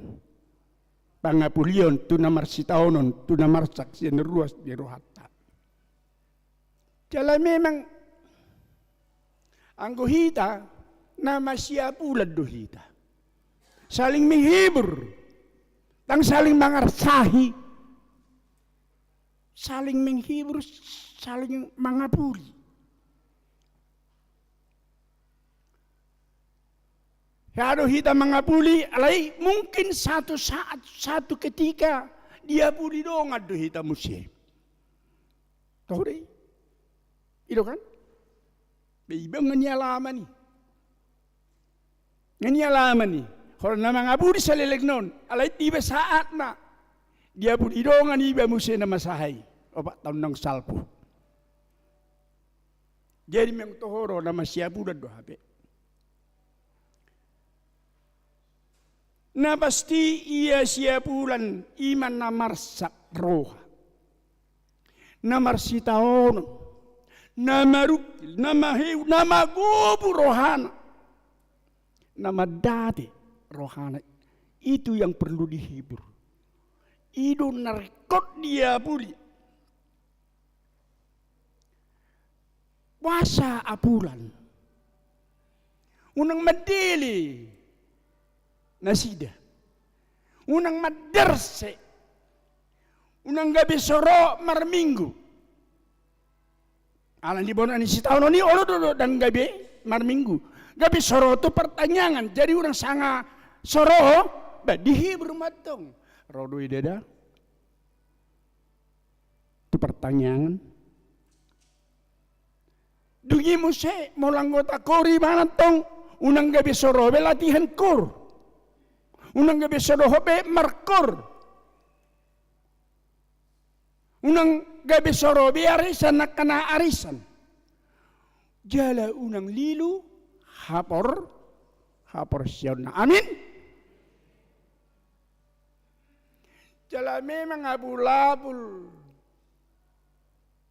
pangapulion tu na marsitaonon, tu na marsak sian ruas ni rohanta. Jala memang anggo hita na masiapulan do hita. Saling menghibur, ndang saling mangarsahi. Saling menghibur, saling mangapuli. Hea do hita mangapuli, alai mungkin satu saat, satu ketika diapuli dongan do hita muse. Toho do i? I do kan? Be iba nga nialaman i. Nga nialaman i. Holan na mangapuli saleleng non, alai tiba saatna diapuli dongan iba muse na masa i. Opat taon naung salpu. Jadi memang toho do na masiapulan do hape. Na pasti ia siapulan i ma na marsak roha, na marsitaonon, na marungkil, na maheu, na magobu rohana, na mandate rohana. Itu yang perlu dihibur. I do na ringkot diapuli. Boasa apulan? Unang mandele nasida. Unang manderse. Unang gabe so ro marminggu. Ala ni bona ni sitaonon i olo do, do ndang gabe marminggu. Gabe so ro tu partangiangan. Jadi unang sanga so ro, ba dihibur ma antong. Ro do i da tu partangiangan. Dung i muse molo anggota kor ibana antong, unang gabe so ro be latihan kor. Unang gabe so dohot be markor. Unang gabe so ro be arisan, angka na arisan. Jala unang lilu hapor, haporseaonna. Amin. Jala memang apul-apul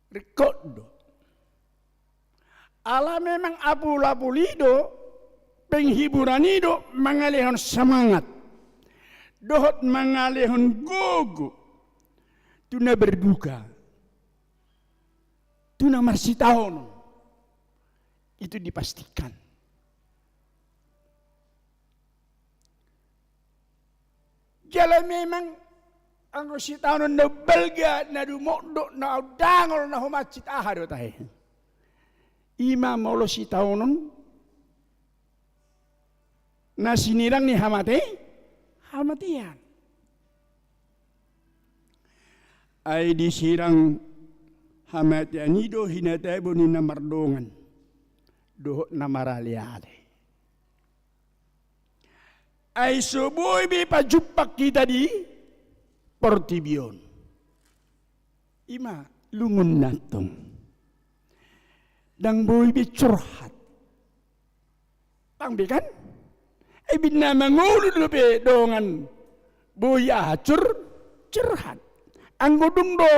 ringkot do. Ala memang apul-apul i do, penghiburan i do mangalehon semangat dohot mangalehon gogo tu na berduka, tu na marsitaonon. Itu dipastikan. Jala memang anggo sitaonon na umbalga, na dumondok, na undangol, na humansit, aha do tahe? I ma molo sitaonon na sinirang ni hamate, hamatean. Ai disirang hamatean i do hinatabo ni na mardongan dohot na maraleale. Ai so boi be pajumpang hita di portibi on. I ma lungunna antong. Ndang boi be curhat. Ndang be kan? Ai binna mangolu dope dongan boi aha cur-, curhat. Anggo dung do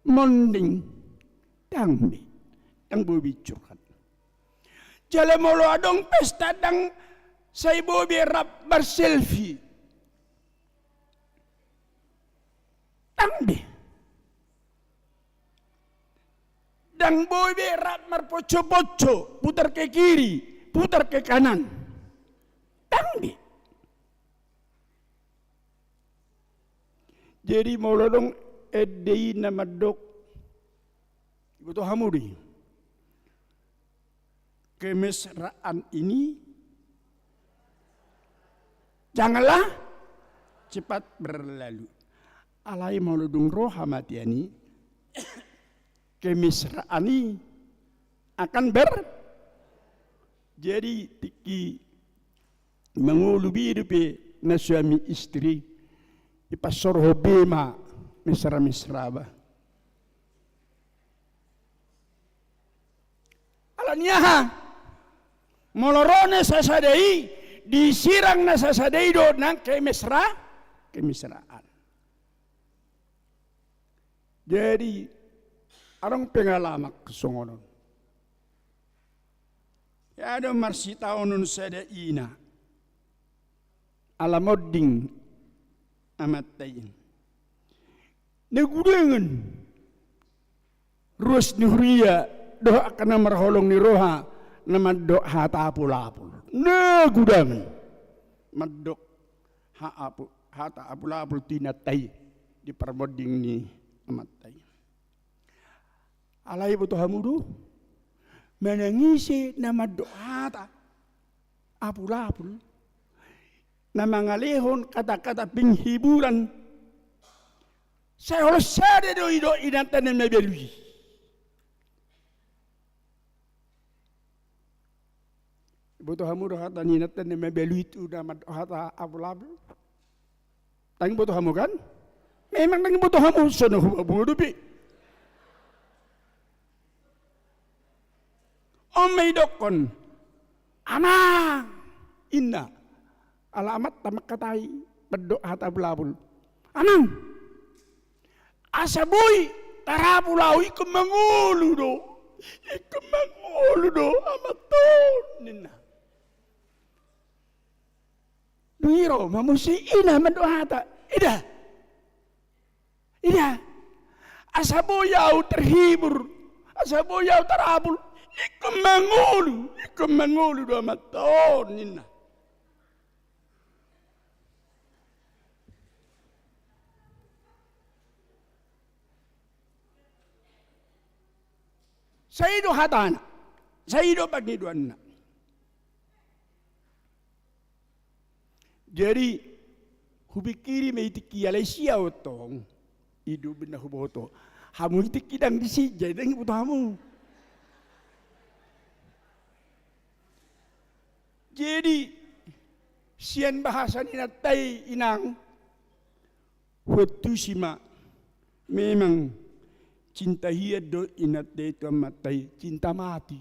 monding, ndang be. Ndang boi be curhat. Jala molo adong pesta ndang sai boi be rap marselfie. Ndang be. Ndang boi be rap marponco-ponco, putar ke kiri, putar ke kanan. Ndang be. Jadi molo adong ende i na mandok, iboto hamu do i. Kemesraan ini janganlah cepat berlalu. Alai molo dung ro hamatean i, kemesraan i akan ber-, jadi tingki mangolu be dope na suami istri, dipasorhon be ma mesra-mesra ba. Alani aha? Molo ro na sasada i, disirang na sasada i do nang kemesra-, kemesraan. Jadi, adong pengalaman songon on. Ia do marsitaonon sada ina. Ala monding amanta i. Na gudangan ruas ni huria dohot angka na marholong ni roha na mandok hata apul-apul. Na gudangan mandok ha-, apu-, hata apul-apul tu inanta i di parmonding ni amanta i. Alai boto hamu do, manang ise na mandok hata apul-apul, na mangalehon kata-kata penghiburan, sai holan sada do didok inanta na mabalu i. Boto hamu do hata ni inanta na mabalu i tu na mandok hata apul-apul? Ndang boto hamu kan? Memang ndang boto hamu, songon na hubaboa dope. On ma didokkon, "Amang," ninna. Ala amanta mangkatai, mandok hata apul-apul. "Amang, asa boi tarapul ahu, ingkon mangolu do. Ingkon mangolu do, amang," ninna. Dung i ro ma muse ina mandok hata, "Ida, ida, asa boi ahu terhibur, asa boi ahu tarapul, ingkon mangolu, ingkon mangolu do, amang," ninna. Sai i do hatana, sai i do pangidoanna. Jadi hupikiri ma i tingki, alai sian tong i do umbahen na huboto. Hamu i tingki ndang disi, jadi ndang diboto hamu. Jadi sian bahasa ni inanta i, inang, huantusi ma, memang cinta hian do inanta i tu amanta i, cinta mati.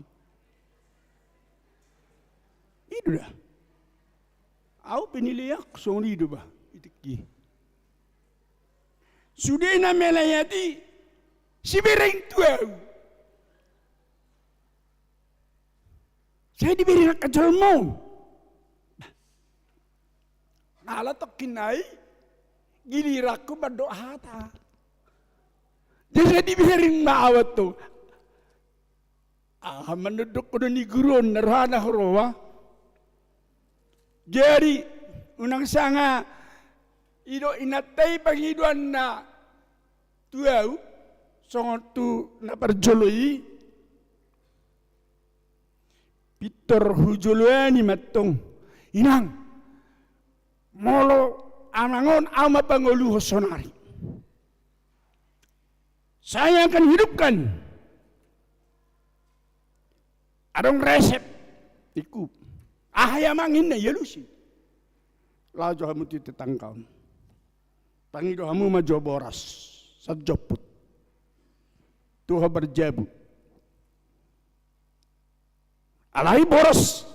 I do da. Ahu penilaianku songon i do ba, i tingki. Sude na melayat i, sibereng tu ahu. Sai dibereng angka jolma on. Ala tongkin nai giliranku mandok hata. Jadi sai dibereng ma ahu antong. Aha mandok dohonon ni guru on na rohana huroha. Jadi unang sanga i do inanta i pangidoanna tu ahu songon tu na parjolo i. Pintor hujoloani ma antong, inang, molo amang on ahu ma pangoluhon sonari. Saya akan hidupkan. Adong resep, ningku. Aha i amang, ninna, dialusi. Laho jo hamu tu tetangga on. Pangido hamu ma jo boras sajomput tu ho parjabu. Alai boras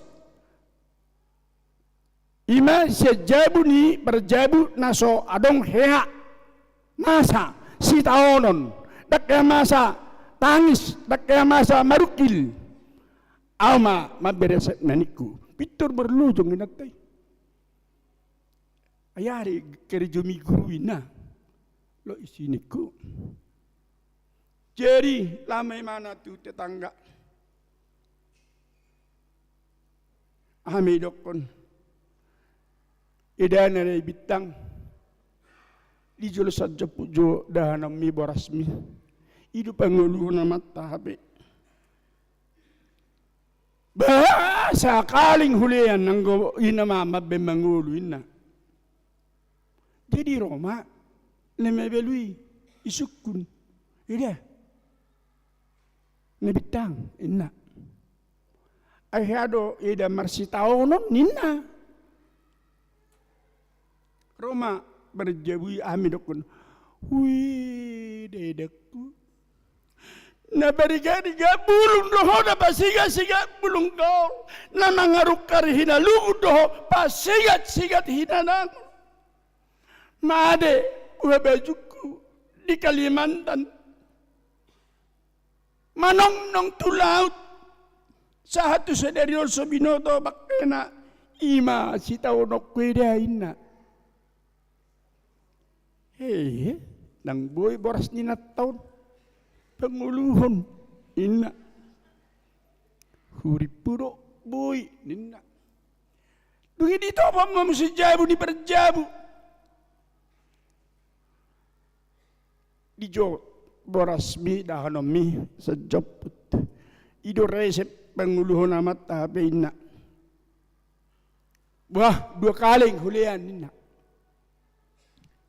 i ma sian jabu ni parjabu na so adong hea masa sitaonon, ndang hea masa tangis, ndang hea masa marungkil. Au ma mamberese na ningku. Pintor marlojong inanta i. Ai aha do karejomi guru inna? Lo isi ningku. Jadi laho ma imana tu tetangga. Aha ma idokkon? Eda na da i Bintang. Dijolo sanjomput jo dahanonmi borasmi. I do pangoluhon amanta hape. Bah, sakaling hulean anggo ina ma mambaen mangolu inna. Jadi ro ma na mabalu i, isungkun. Eda. Na Bintang inna. Ai hea do eda marsitaonon ninna. Ro ma marjabu i, aha ma idokkon? Hui, eda edangku. Na bariga-riga bulung do ho, na pasigat-sigat bulung gaol, na mangarungkar hinalungun do ho, pasigat-sigat hinanangun. Made buha bajungku di Kalimantan. Manongnong tu laut, sahat tu sadari on so binoto bangkena, i ma sitaononku eda inna. He, ndang boi boras ni inanta on pangoluhon inna. Hurippu do boi ninna. Dung i ditopot ma muse jabu ni parjabu. Dijou borasmi dahanonmi sanjomput. I do resep pangoluhon amanta hape inna. Bah, dua kaling hulean ninna.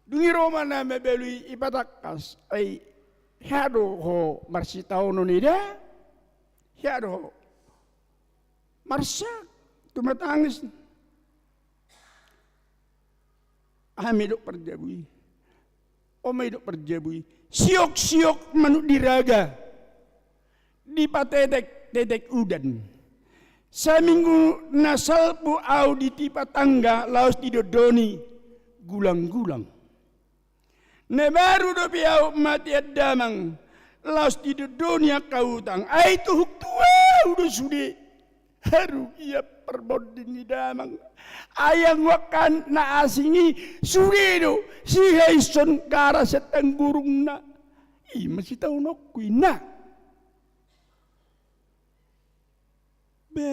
Dung i ro ma na mabalu i, ipatangkas. Ai hea do ho marsitaonon eda? Hea do ho marsak tumatangis? Aha ma idok parjabu i? On ma idok parjabu i: Siok-siok manuk di raga, dipatetek-tetek udan. Saminggu na salpu au ditipa tangga, laos didondoni gulang-gulang. Na baru dope au matean damang, laos didondoni angka utang. Ai tuhuk tu au do sude. Haru ia parbonding ni damang. Ai anggo angka na asing i sude do sihaison gara sian tanggurungna. I ma sitaononku inna. Be,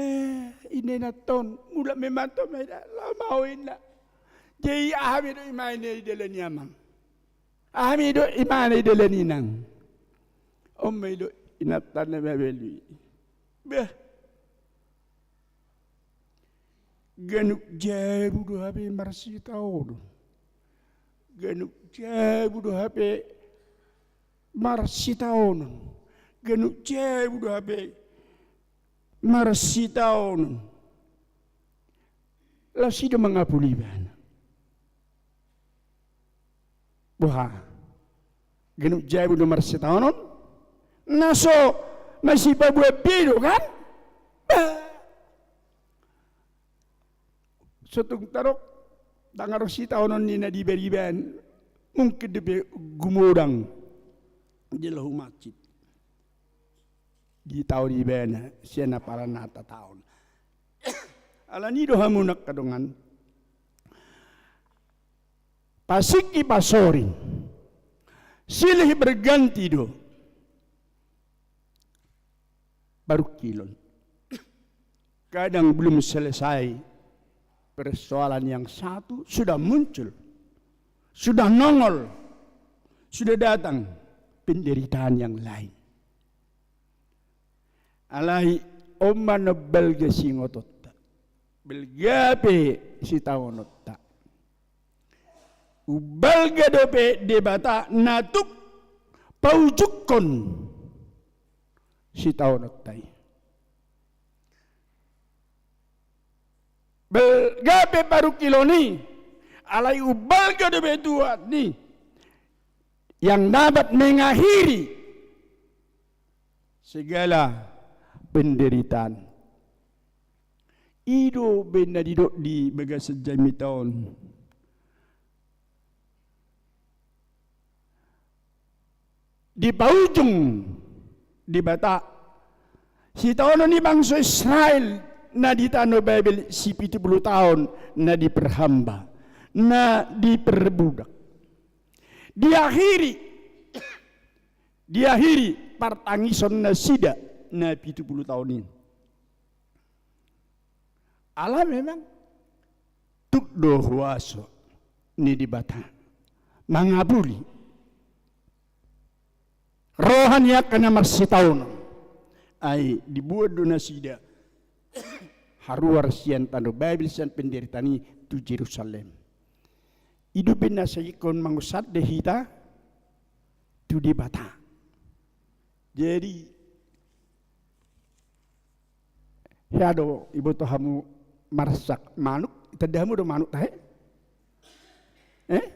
inna inanta on, mulak ma imanta on, laho ma ho inna. Jadi aha ma idok imana i dalan i amang? Aha ma idok imana i dalan i inang? On ma idok inanta na mabalu i. Be, ganup jabu do hape marsitaonon. Ganup jabu do hape marsitaonon. Ganup jabu do hape marsitaonon. Laos i do mangapuli ibana. Boha? Ganup jabu do marsitaonon? Na so masipaboa be do kan? Bah. So tung tadok, ndang adong sitaonon ni na di bariba an, mungkin dope gumodang jala humansit. Ditaon ibana sian apala na tataon. Alani i do hamu angka dongan, pasingki pasoring, silih berganti do parungkilon. Kadang belum selesai persoalan yang satu, sudah muncul, sudah nongol, sudah datang penderitaan yang lain. Alai on ma na umbalga singotonta, balga pe sitaononta. Umbalga dope Debata na tuk paujungkon sitaononta i. Balga pe parungkilon i, alai umbalga dope Tuhan i yang dapat mengakhiri segala penderitaan. I do umbahen na didok di bagasan jamita on. Di paujung Debata, sitaonon ni bangso Israel na di tano Babel, sipitu pulu taon na diperhamba, na diperbudak. Diakhiri, diakhiri partangisonnasida na pitu pulu taon i. Ala memang tuk do huaso ni Debata mangapuli roha ni angka na marsitaonon. Ai diboan do nasida haruar sian tano Babel, sian penderitaan i, tu Jerusalem. I dope na sai ingkon mangusande hita tu Debata. Jadi, hea do iboto hamu marsak manuk, itanda hamu do manuk tahe? Eh?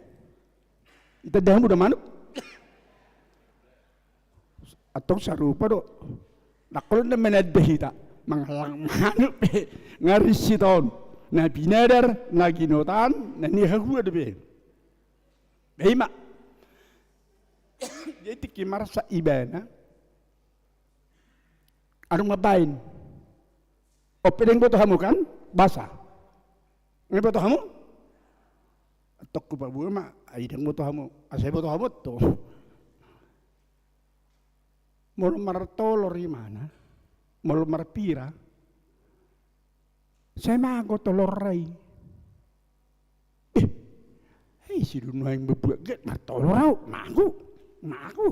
Itanda hamu do manuk? Antong sarupa do. Ndang holan na mananda hita, mangallang manuk pe, nga risitaon. Na pinadar, na ginotan, na nihahua dope. Ima. Jadi tingki marsak ibana, adong mambaen. On pe ndang iboto hamu kan? Basa. Ndang iboto hamu? Antong hupaboa ma, ai ndang iboto hamu. Asa iboto hamu tu. Molo martolor imana, molo marpira, sai mago tolorna i. Eh, ai ise do nuaeng mambuat get martolor au, mago, mago.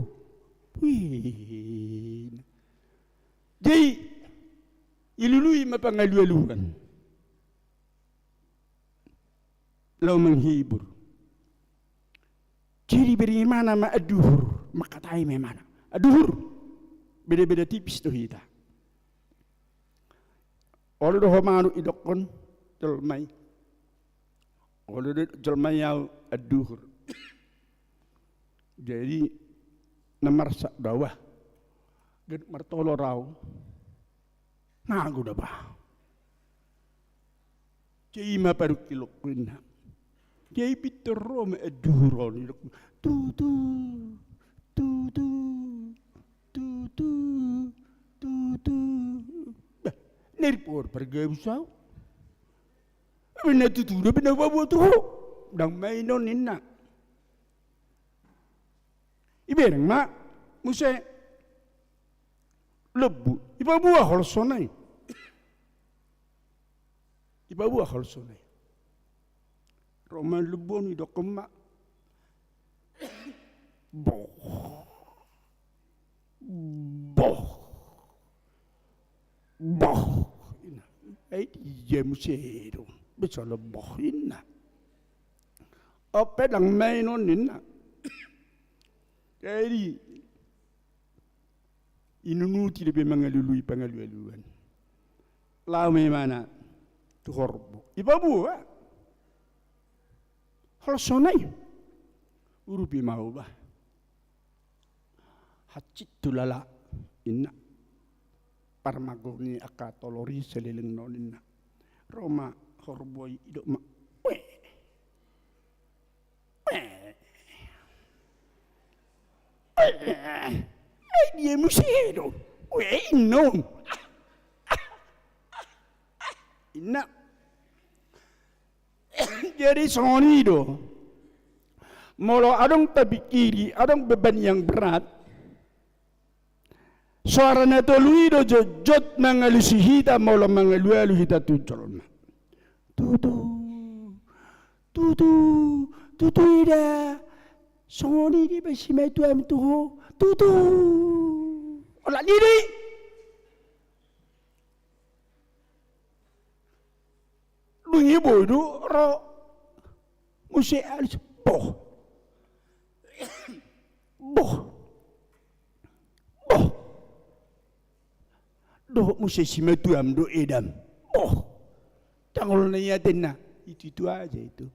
Wih. Jadi, ilului ma pangalualuan. Laho menghibur. Jadi bere imana ma anduhur, mangkatai ma imana. Anduhur. Beda-beda tipis do hita. Olo do ho manuk, idokkon jolma i. Olo do jolma i au anduhur. Jadi na marsak do au, ganup martolor au. Mago do ba. Jadi ima padungkilonku, inna. Jadi pintor ro ma anduhur on, idokkon. Tutu, tutu, tutu, tutu. Bah, na ripohon pargabus au. Ai na tutu dope na hupaboa tu ho. Ndang main on, inna. Ibereng ma muse lombu, ipaboa holsona i. Ipaboa holsona i. Ro ma lombu on, idokkon ma. Boh. Boh. Boh. Inna. Ai dia muse do. Be sala boh, inna. On pe ndang main on, inna. Jadi inunuti dope mangalului pangalualuan. Laho ma imana tu horbo. Ipaboa holsona i. Urupi ma au bah. Hansit tu lala, inna. Parmago ni angka tolor i saleleng on, inna. Ro ma horbo i, idok ma. Weh. Weh. Weh. Ai dia muse do. Weh, inna. Inna. Jadi songon i do. Molo adong tapingkiri, adong beban yang berat, soara na tolu i do jotjot mangalusi hita molo mangalualu hita tu jolma. Tutu, tutu, tutu, ida. Songon i do ba simatuam tu ho. Tutu. Olat ni do i. Dung i boi do ro muse alus. Boh. Boh. Boh. Dohot muse simatuam do edam. Boh. Ndang olo na i atenna. Itu-itu aja itu.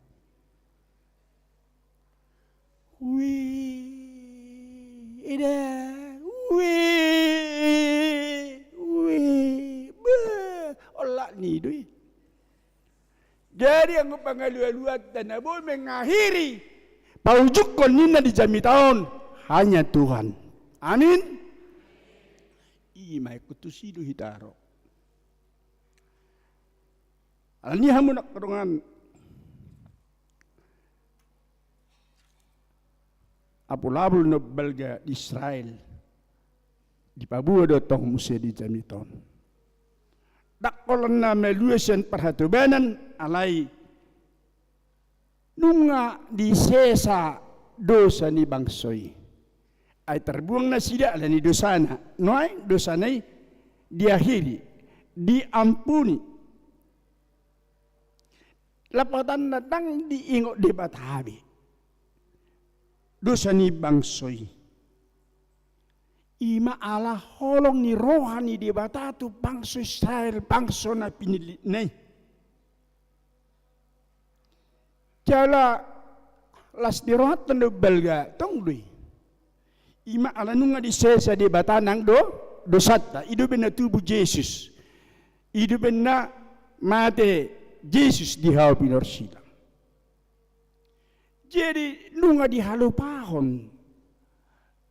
Wih, eda, wih, wih, bah, olat ni do i. Jadi anggo pangalualuanta na boi mengakhiri, paujungkon ninna di jamita on, hanya Tuhan. Amin. I ma ingkon tusi do hita ro. Alani i hamu nangkok dongan, apul-apul na umbalga di Israel, dipaboa do tong muse di jamita on. Ndang holan na malua sian parhatobanan, alai nunga disesa dosa ni bangso i. Ai tarbuang nasida alani dosana. Nuaeng dosana i diakhiri, diampuni. Lapatanna ndang diingot Debata be dosa ni bangso i. I ma ala holong ni roha ni Debata tu bangso Israel, bangso na pinillitna i. Jala las ni rohanta na umbalga tong do i. I ma ala nunga disesa Debata nang do dosanta, i do umbahen na tubu Jesus. I do umbahen na mate Jesus di hau pinorsilang. Jadi nunga dihalupahon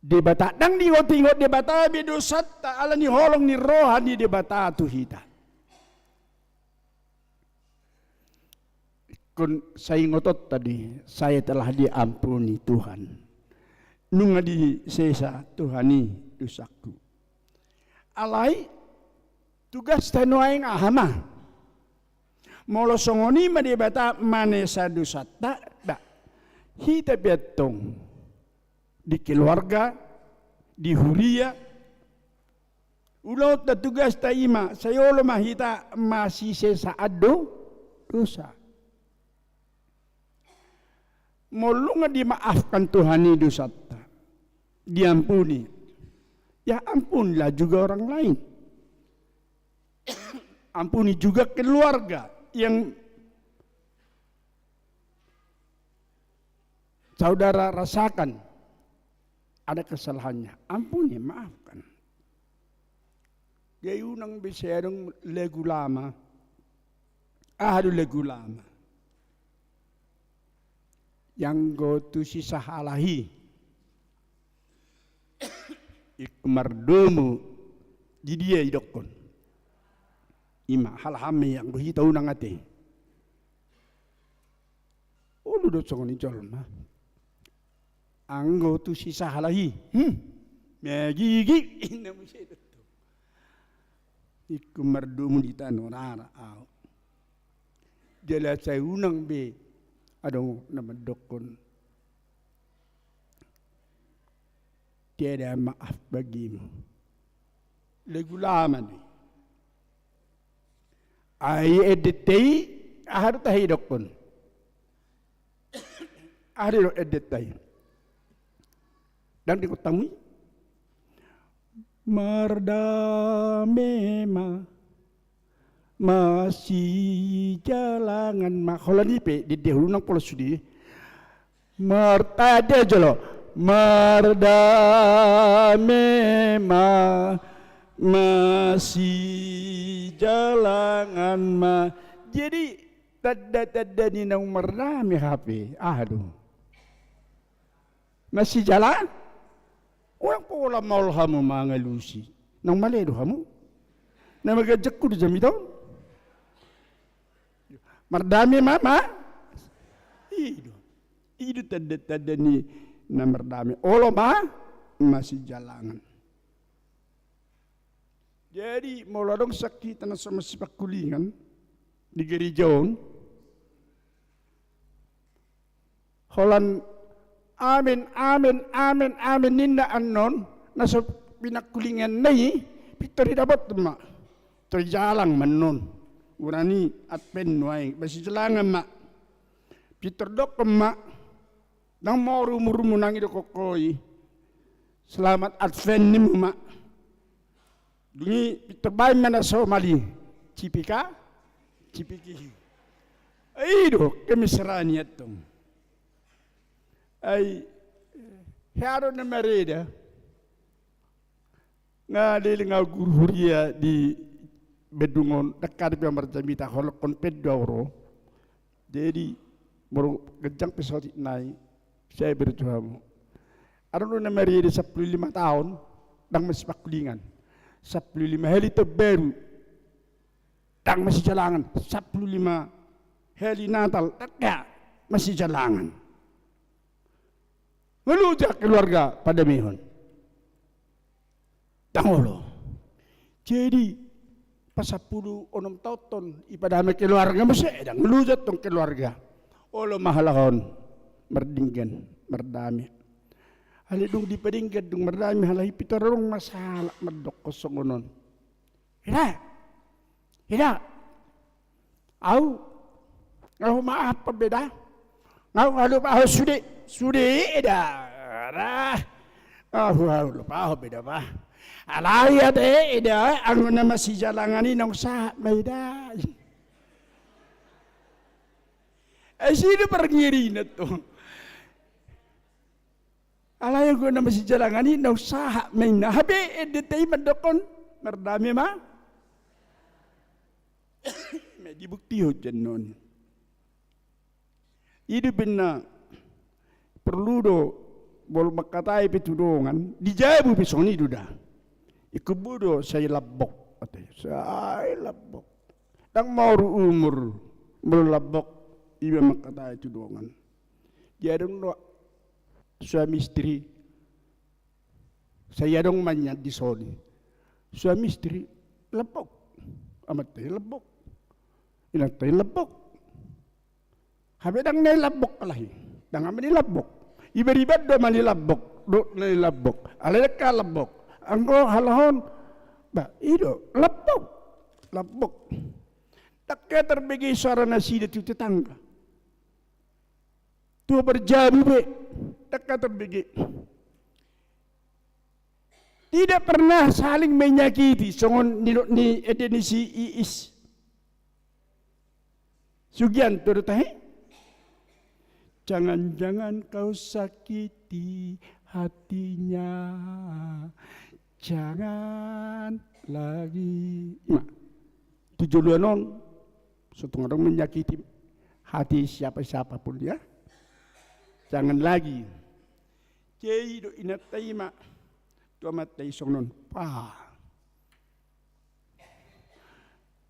Debata, ndang diingot-ingot Debata be dosanta, alani holong ni roha ni Debata tu hita. Ingkon sai ingotonta do i, saya telah diampuni Tuhan. Nunga disesa Tuhan i dosangku. Alai tugasta nuaeng aha ma? Molo songon i ma Debata manesa dosanta, ba hita pe antong di keluarga, di huria, ulaonta tugasta i ma, sai olo ma hita masisesaan do dosa. Molo nunga dimaafkan Tuhan i dosanta, diampuni, ya ampunilah juga orang lain. Ampuni juga keluarga yang saudara rasakan ada kesalahannya. Ampuni, maafkan. Jadi unang be sai adong lagu lama. Aha do lagu lama? Anggo tu sisahala i, ingkon mardomu di dia idokkon. I ma halak hami anggo hita unang ate. Olo do songon i jolma. Anggo tu sisahala i, hmm, magigi, inna muse do. Ingkon mardomu di tano rara au. Jala sai unang be adong na mandokkon tiada maaf bagimu. Lagu lama do i. Ai endenta i, aha do tahe idokkon? Aha do endenta i? Ndang diingot hamu i? Mardame ma, masijalangan ma. Holan i pe, di dia unang pola sude. Martanda jolo. Mardame ma, masijalangan ma. Jadi tanda-tanda ni naung mardame hape, aha do? Masijalangan. Unang pola maol hamu mangalusi. Naung male do hamu? Na maganjangku do jamita on. Mardame ma, ma. I do. I do tanda-tanda ni na mardame. Olo ma masijalangan. Jadi molo adong sakkita na so masipangkulingan di gereja on, holan amen, amen, amen, amen ninna annon, na so pinangkulinganna i, pintor idapothon ma. Pintor ijalang ma annon. Urani Advent nuaeng, masijalangan ma. Pintor dokkon ma. Ndang moru umurmu nang idokkon ho i. Selamat Advent nimmu ma. Dung i pintor baen ma na somal i. Cipika, cipiki. I do kemesraan i antong. Ai hea do na mareda. Nga leleng au guru huria di Bandung on, ndang hea dope au marjamita, holongkon pe do au ro. Jadi molo ganjang pe saotik nai, sai berjuang. Adong do na mareda sampulu lima taon, ndang masipangkulingan. Sampulu lima hali taon baru, ndang masijalangan. Sampulu lima hali Natal, ndang masijalangan. Nga loja keluarga padamehon. Ndang olo. Jadi, pasampulu onom taon on, ipadame keluarga muse, ndang loja tong keluarga. Olo ma halak on mardenggan, mardame. Alai dung dipadenggan, dung mardame halak i, pintor adong ma sahalak mandokkon songon on. Eda, eda, au, au maaf pe eda, au, au lupa, au sude, sude eda, au, au lupa, au pe eda, bah. Alai ate eda, anggo na masijalangan i naung sahat ma eda. Asi do parngirina tu. Alai anggo na masijalangan i naung sahat ma inna. Hape endenta i mandokkon mardame ma. Ma dibuktihon jannon. I do umbahen na porlu do molo mangkatai pe tu dongan, di jabu pe songon i do da. Ingkon boi do sai lambok, ate, sai lambok. Ndang maoru umur molo lambok, iba mangkatai tu dongan. Dia adong do suami istri. Sai adong ma nian dison. Suami istri lambok. Amanta i lambok. Inanta i lambok. Hape ndang na i lambok halak i. Ndang ama ni lambok. Iberiban do ama ni lambok. Dohot na i lambok. Alai ndang ka lambok. Anggo halak on, bah, i do lambok. Lambok. Ndang ka tarbege suara nasida tu tetangga. Tu parjabu be, ndang ka tarbege. Tidak pernah saling menyakiti, songon nidok ni ende ni si Iis Sugianto do tahe. Jangan-jangan kau sakiti hatinya. Jangan lagi. Ima. Tu joloan on, so tung adong menyakiti hati siapa-siapa pun, ya. Jangan lagi. Jadi didok inanta i ma tu amanta i songon on. Pa.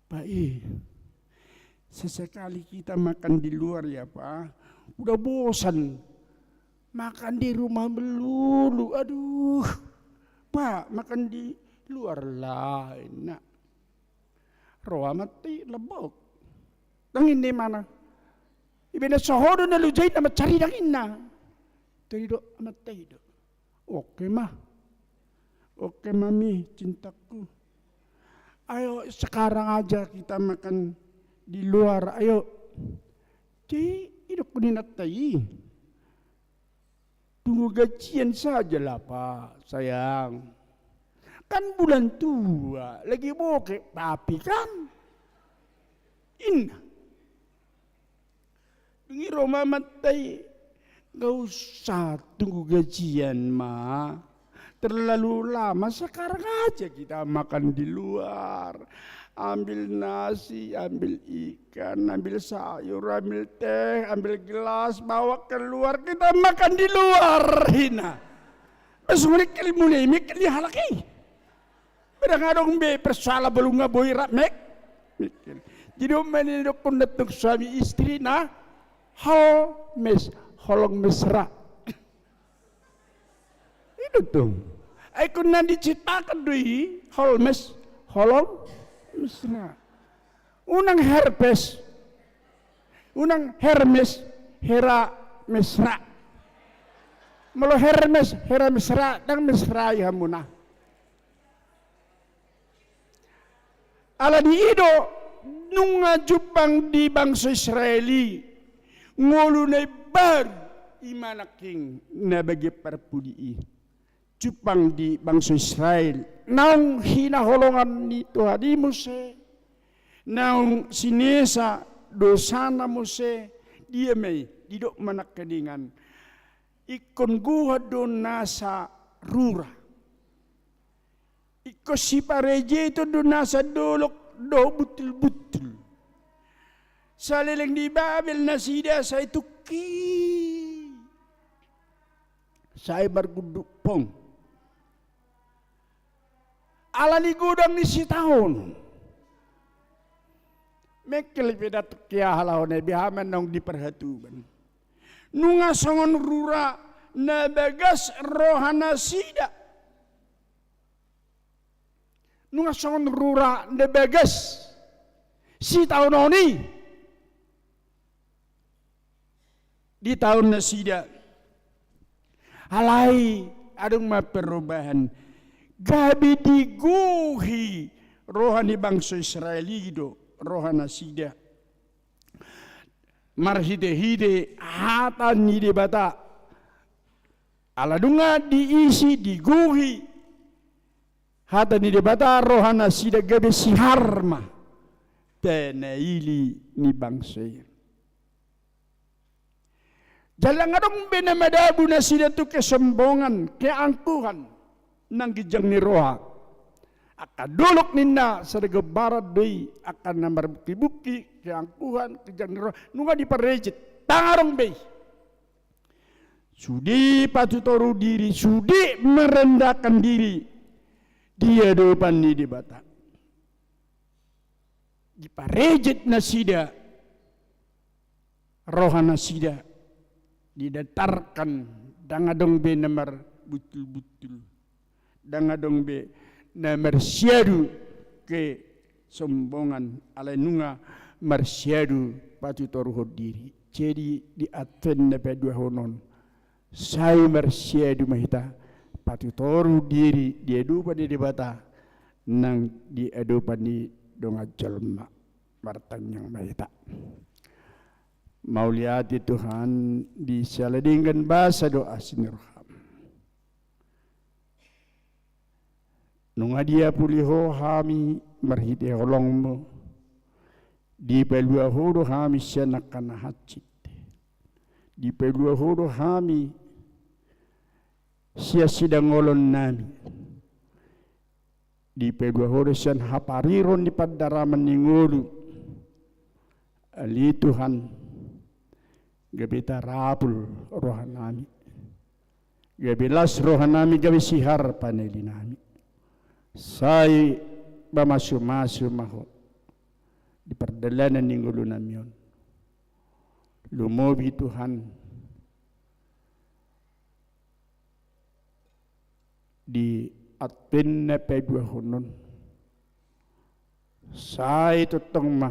Pa i. Sesekali kita makan di luar ya, Pa. Udah bosan makan di rumah melulu. Aduh. Pa, makan di luar lah, enak. Ro amanta i lambok. Ndang inna imana. Iba na soho do na loja i na mansai ndang inna. Jadi didok amanta i do. Oke ma. Oke mami, cintaku. Ayo sekarang aja kita makan di luar, ayo. Jadi didok inanta i. Tunggu gajian saja lah, Pak, sayang. Kan bulan tua, lagi bokek, Papi, kan? Inna. Dung i ro ma amanta i, nggak usah tunggu gajian, Ma. Terlalu lama, sekarang aja kita makan di luar. Ambil nasi, ambil ikan, ambil sayur, ambil teh, ambil gelas, bawa keluar, kita makan di luar, inna. Pas mulai kali mulai mikir di halak i. Ndang adong be persoalan, molo nga boi rap mik-, mikir. Jadi on ma na nidokkon tong suami istri na holmes, holong mesra. I do tong. Ai ingkon na diciptakan do i holmes, holong mesra. Unang herpes. Unang hermes, hera mesra. Molo hermes, hera mesra, ndang mesra i hamuna. Ala ni i do, nunga jumpang di bangso Israel i ngolu na imbaru, i ma nangkin na bagian parpudi i. Jumpang di bangso Israel, naung hinaholongan ni Tuhan i muse, naung sinesa dosana muse, dia ma i, didok ma nangkiningan, ingkon gohan do nasa rura. Ingkon siparejeton do nasa dolok dohot buntul-buntul. Saleleng ni Babel nasida sai tungki. Sai margunduk pong. Ala ni godang ni sitaonon. Mengkel pe da tung keahalaon ai, beha ma naung di parhatuban. Nunga songon rura na bagas rohanasida. Nunga songon rura na bagas sitaonon i di taon nasida. Alai adong ma perubahan. Gabe digohi roha ni bangso Israel i do rohanasida. Marhitehite hata ni Debata. Ala nunga diisi, digohi hata ni Debata rohanasida, gabe sihar ma tano ili ni bangso i. Jala nga adong be na madabu nasida tu kesombongan, keangkuhan, nang ginjang ni roha. Angka dolok ninna sada gambaran do i, angka na marbungkibungki, keangkuhan, ginjang ni roha, nunga dipareject, ndang adong be i. Sude patutoru diri, sude merendahkan diri di adopan ni Debata. Dipareject nasida, rohanasida didatarkan, ndang adong be na marbuntul-buntul, ndang adong be na marsiadu kesombongan, alai nunga marsiadu patutoruhon diri. Jadi di Advent na paduahon on, sai marsiadu ma hita patutoru diri di adopan ni Debata nang di adopan ni dongan jolma. Martangiang ma hita. Mauliate Tuhan, di siala denggan basa do asi ni roham. Nunga diapuli Ho hami marhite holongmu, dipalua Ho do hami sian angka na hansit, dipalua Ho do hami sian sidangolonnami, dipalua Ho do sian hapariron ni pandaraman ni ngolu. Ale Tuhan, gabe tarapul rohanami, gabe las rohanami, gabe sihar panailinami. Sai mamasumasu ma Ho di pardalanan ni ngolunami on. Lumobi Tuhan, di Advent na paduahon on, sai tongtong ma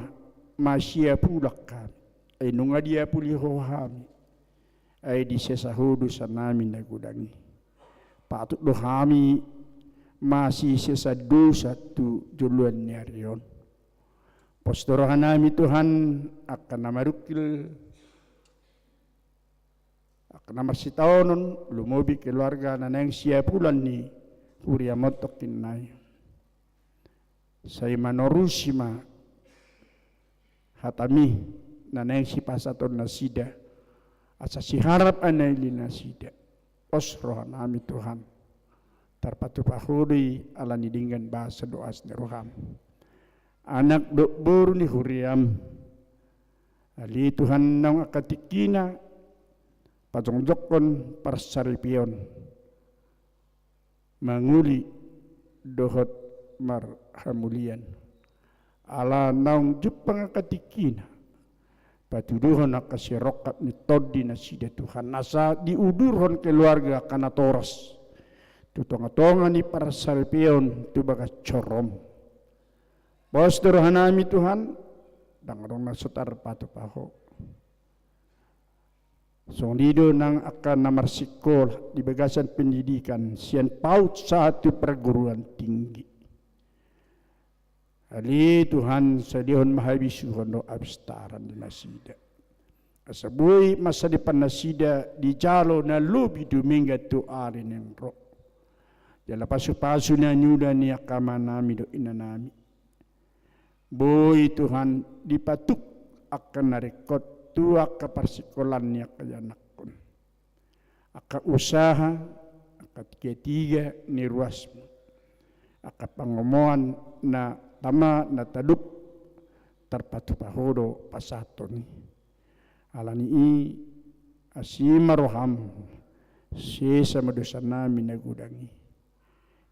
masiapulan hami. Ai nunga diapuli Ho hami, ai disesa Ho dosanami na godang i. Patut do hami masisesa dosa tu joloan ni ari on. Pos do rohanami Tuhan, angka na marungkil, angka na marsitaonon, lumobi keluarga na naeng siapulan ni huriam on tongkin nai. Sai manorusi ma hatami na naeng sipasahaton nasida, asa sihar panailinasida. Pos rohanami Tuhan, tarpatupa Ho do i ala ni denggan basa do asi ni roham. Anak dohot boru ni huriam, ale Tuhan, naung angka tingkina pajongjongkon parsaripeon, mangoli dohot marhamulian. Ala naung jumpang angka tingkina, patuduhon angka sirongkap ni tondi nasida Tuhan, asa diudurhon keluarga angka natoras tu tongatonga ni parsaripeon tu bagas horhom. Pos do rohanami Tuhan, ndang adong na so tarpatupa Ho. Songon i do nang angka na marsikola di bagasan pendidikan sian PAUD sahat tu perguruan tinggi. Ale Tuhan, sai lehon ma habisuhon dohot habistaran di nasida, asa boi masa depan nasida dijalo na lobi dumenggan tu ari naeng ro. Jala pasupasu na niula ni angka amanami dohot inanami. Boi Tuhan dipatuk angka na ringkot tu angka parsikolaan ni angka ianakkon. Angka usaha, angka tigatiga ni ruasmu, angka pangomoan na tama na talup, tarpatupa Ho do pasahaton i. Ala ni i, asi ma roham, sesa ma dosanami na godang i.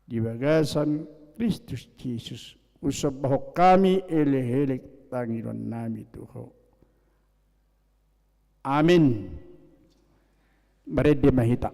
Di bagasan Kristus Jesus, husombahon hami elekelek tangiangannami tu Ho. Amen. Marende ma hita.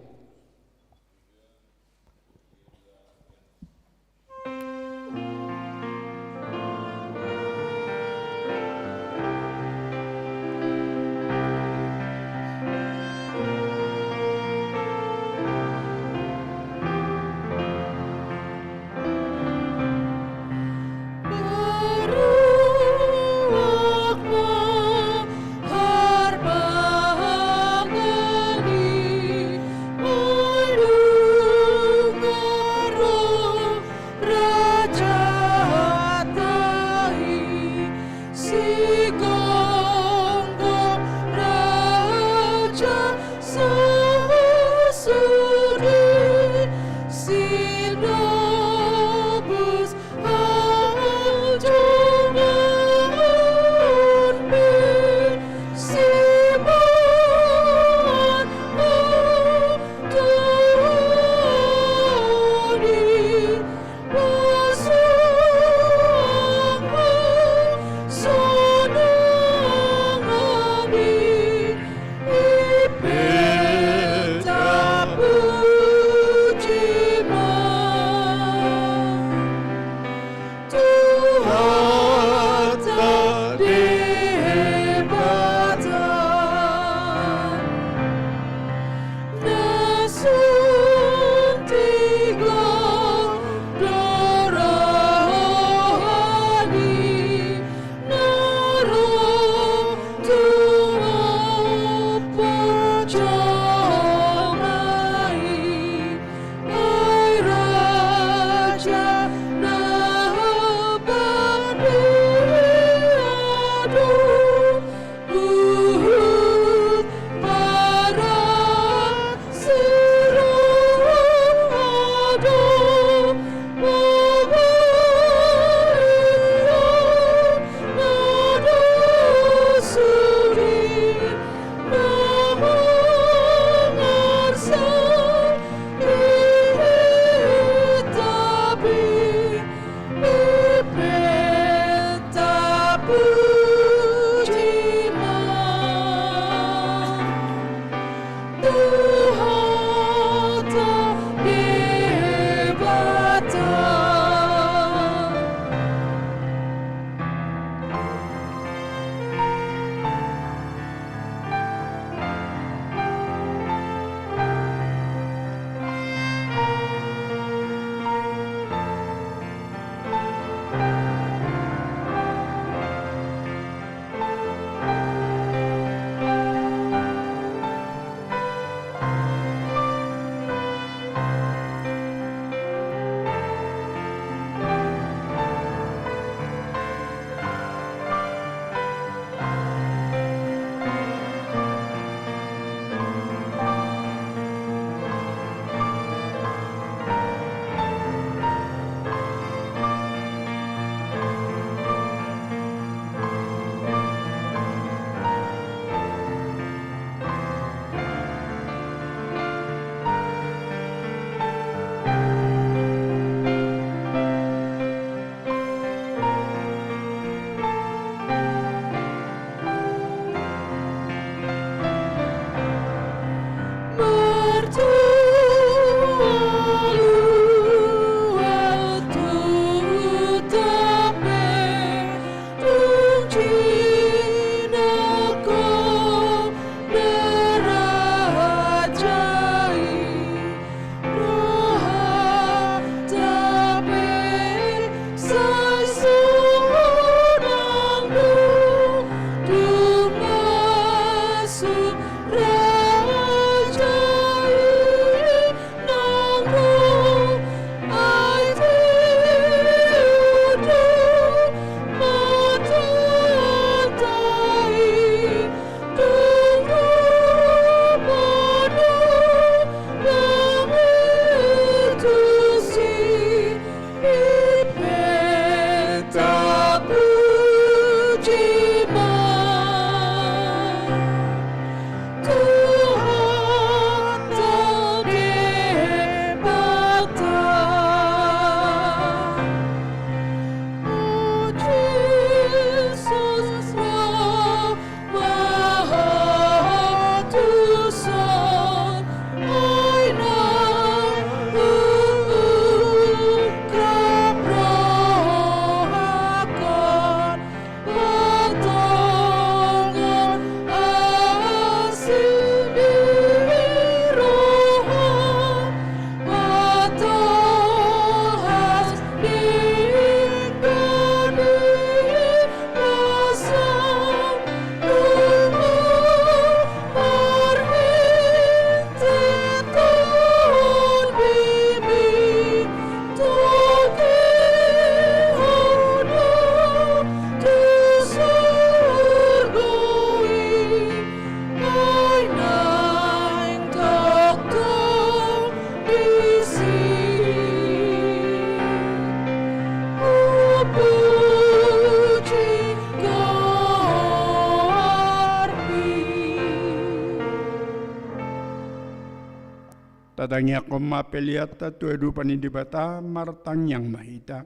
Tangiangkon ma peleanta tu adopan ni Debata, martangiang ma hita.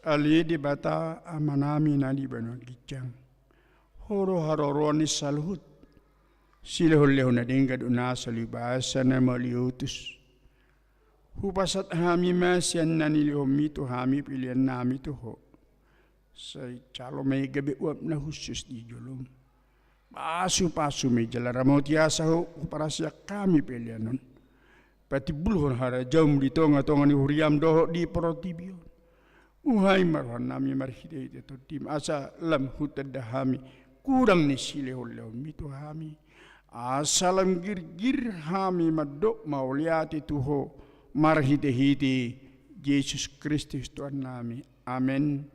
Ale Debata, Amanami na di banua ginjang. Ho do haroroan ni saluhut. Silehonlehon na denggan do nasa lubasan na mauliutus. Hupasahat hami ma sian na nilehonmi tu hami peleannami tu Ho. Sai jalo ma i gabe uap na hushus di jolom. Pasupasu ma i jala ramoti asa Ho huparasian hami pelean on. Patimbulhon harajaonmu di tongatonga ni huriam dohot di portibi on. Uhai ma rohanami marhitehite Tondim asa lam hutanda hami kurang ni silehonlehonmi tu hami. Asa lam girgir hami mandok mauliate tu Ho marhitehite Jesus Kristus Tuhannami. Amen.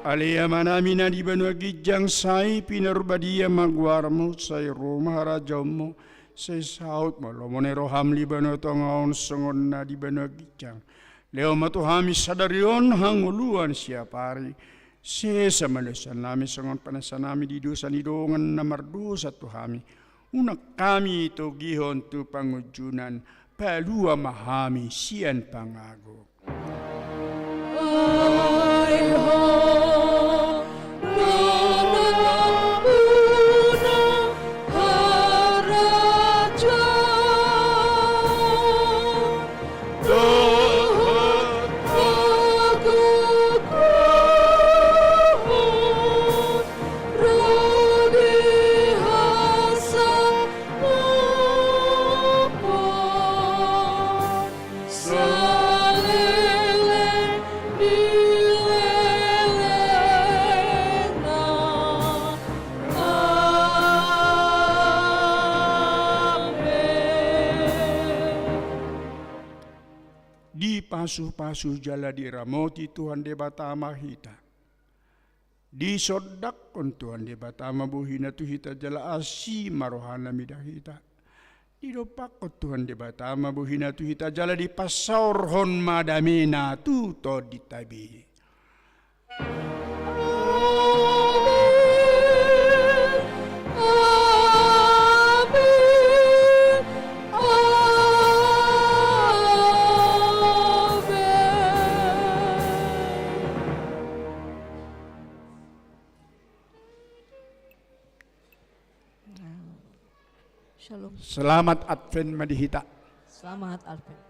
Ale Amanami na di banua ginjang, sai pinarbadia ma goarmu, sai ro ma harajaonmu, sai saut ma lomo ni roham di banua tonga on songon na di banua ginjang. Lehon ma tu hami sadari on hangoluan siapari. Sesa ma dosanami songon panesanami di dosa ni dongan na mardosa tu hami. Unang hami togihon tu pangunjunan, palua ma hami sian pangago. Dipasupasu jala diramoti Tuhan Debata ma hita. Disondangkon Tuhan Debata ma bohina tu hita jala asi ma rohana mida hita. Didompakkon Tuhan Debata ma bohina tu hita jala dipasaorhon ma damena tu tondinta be. Shalom. Selamat Advent ma di hita. Selamat Advent.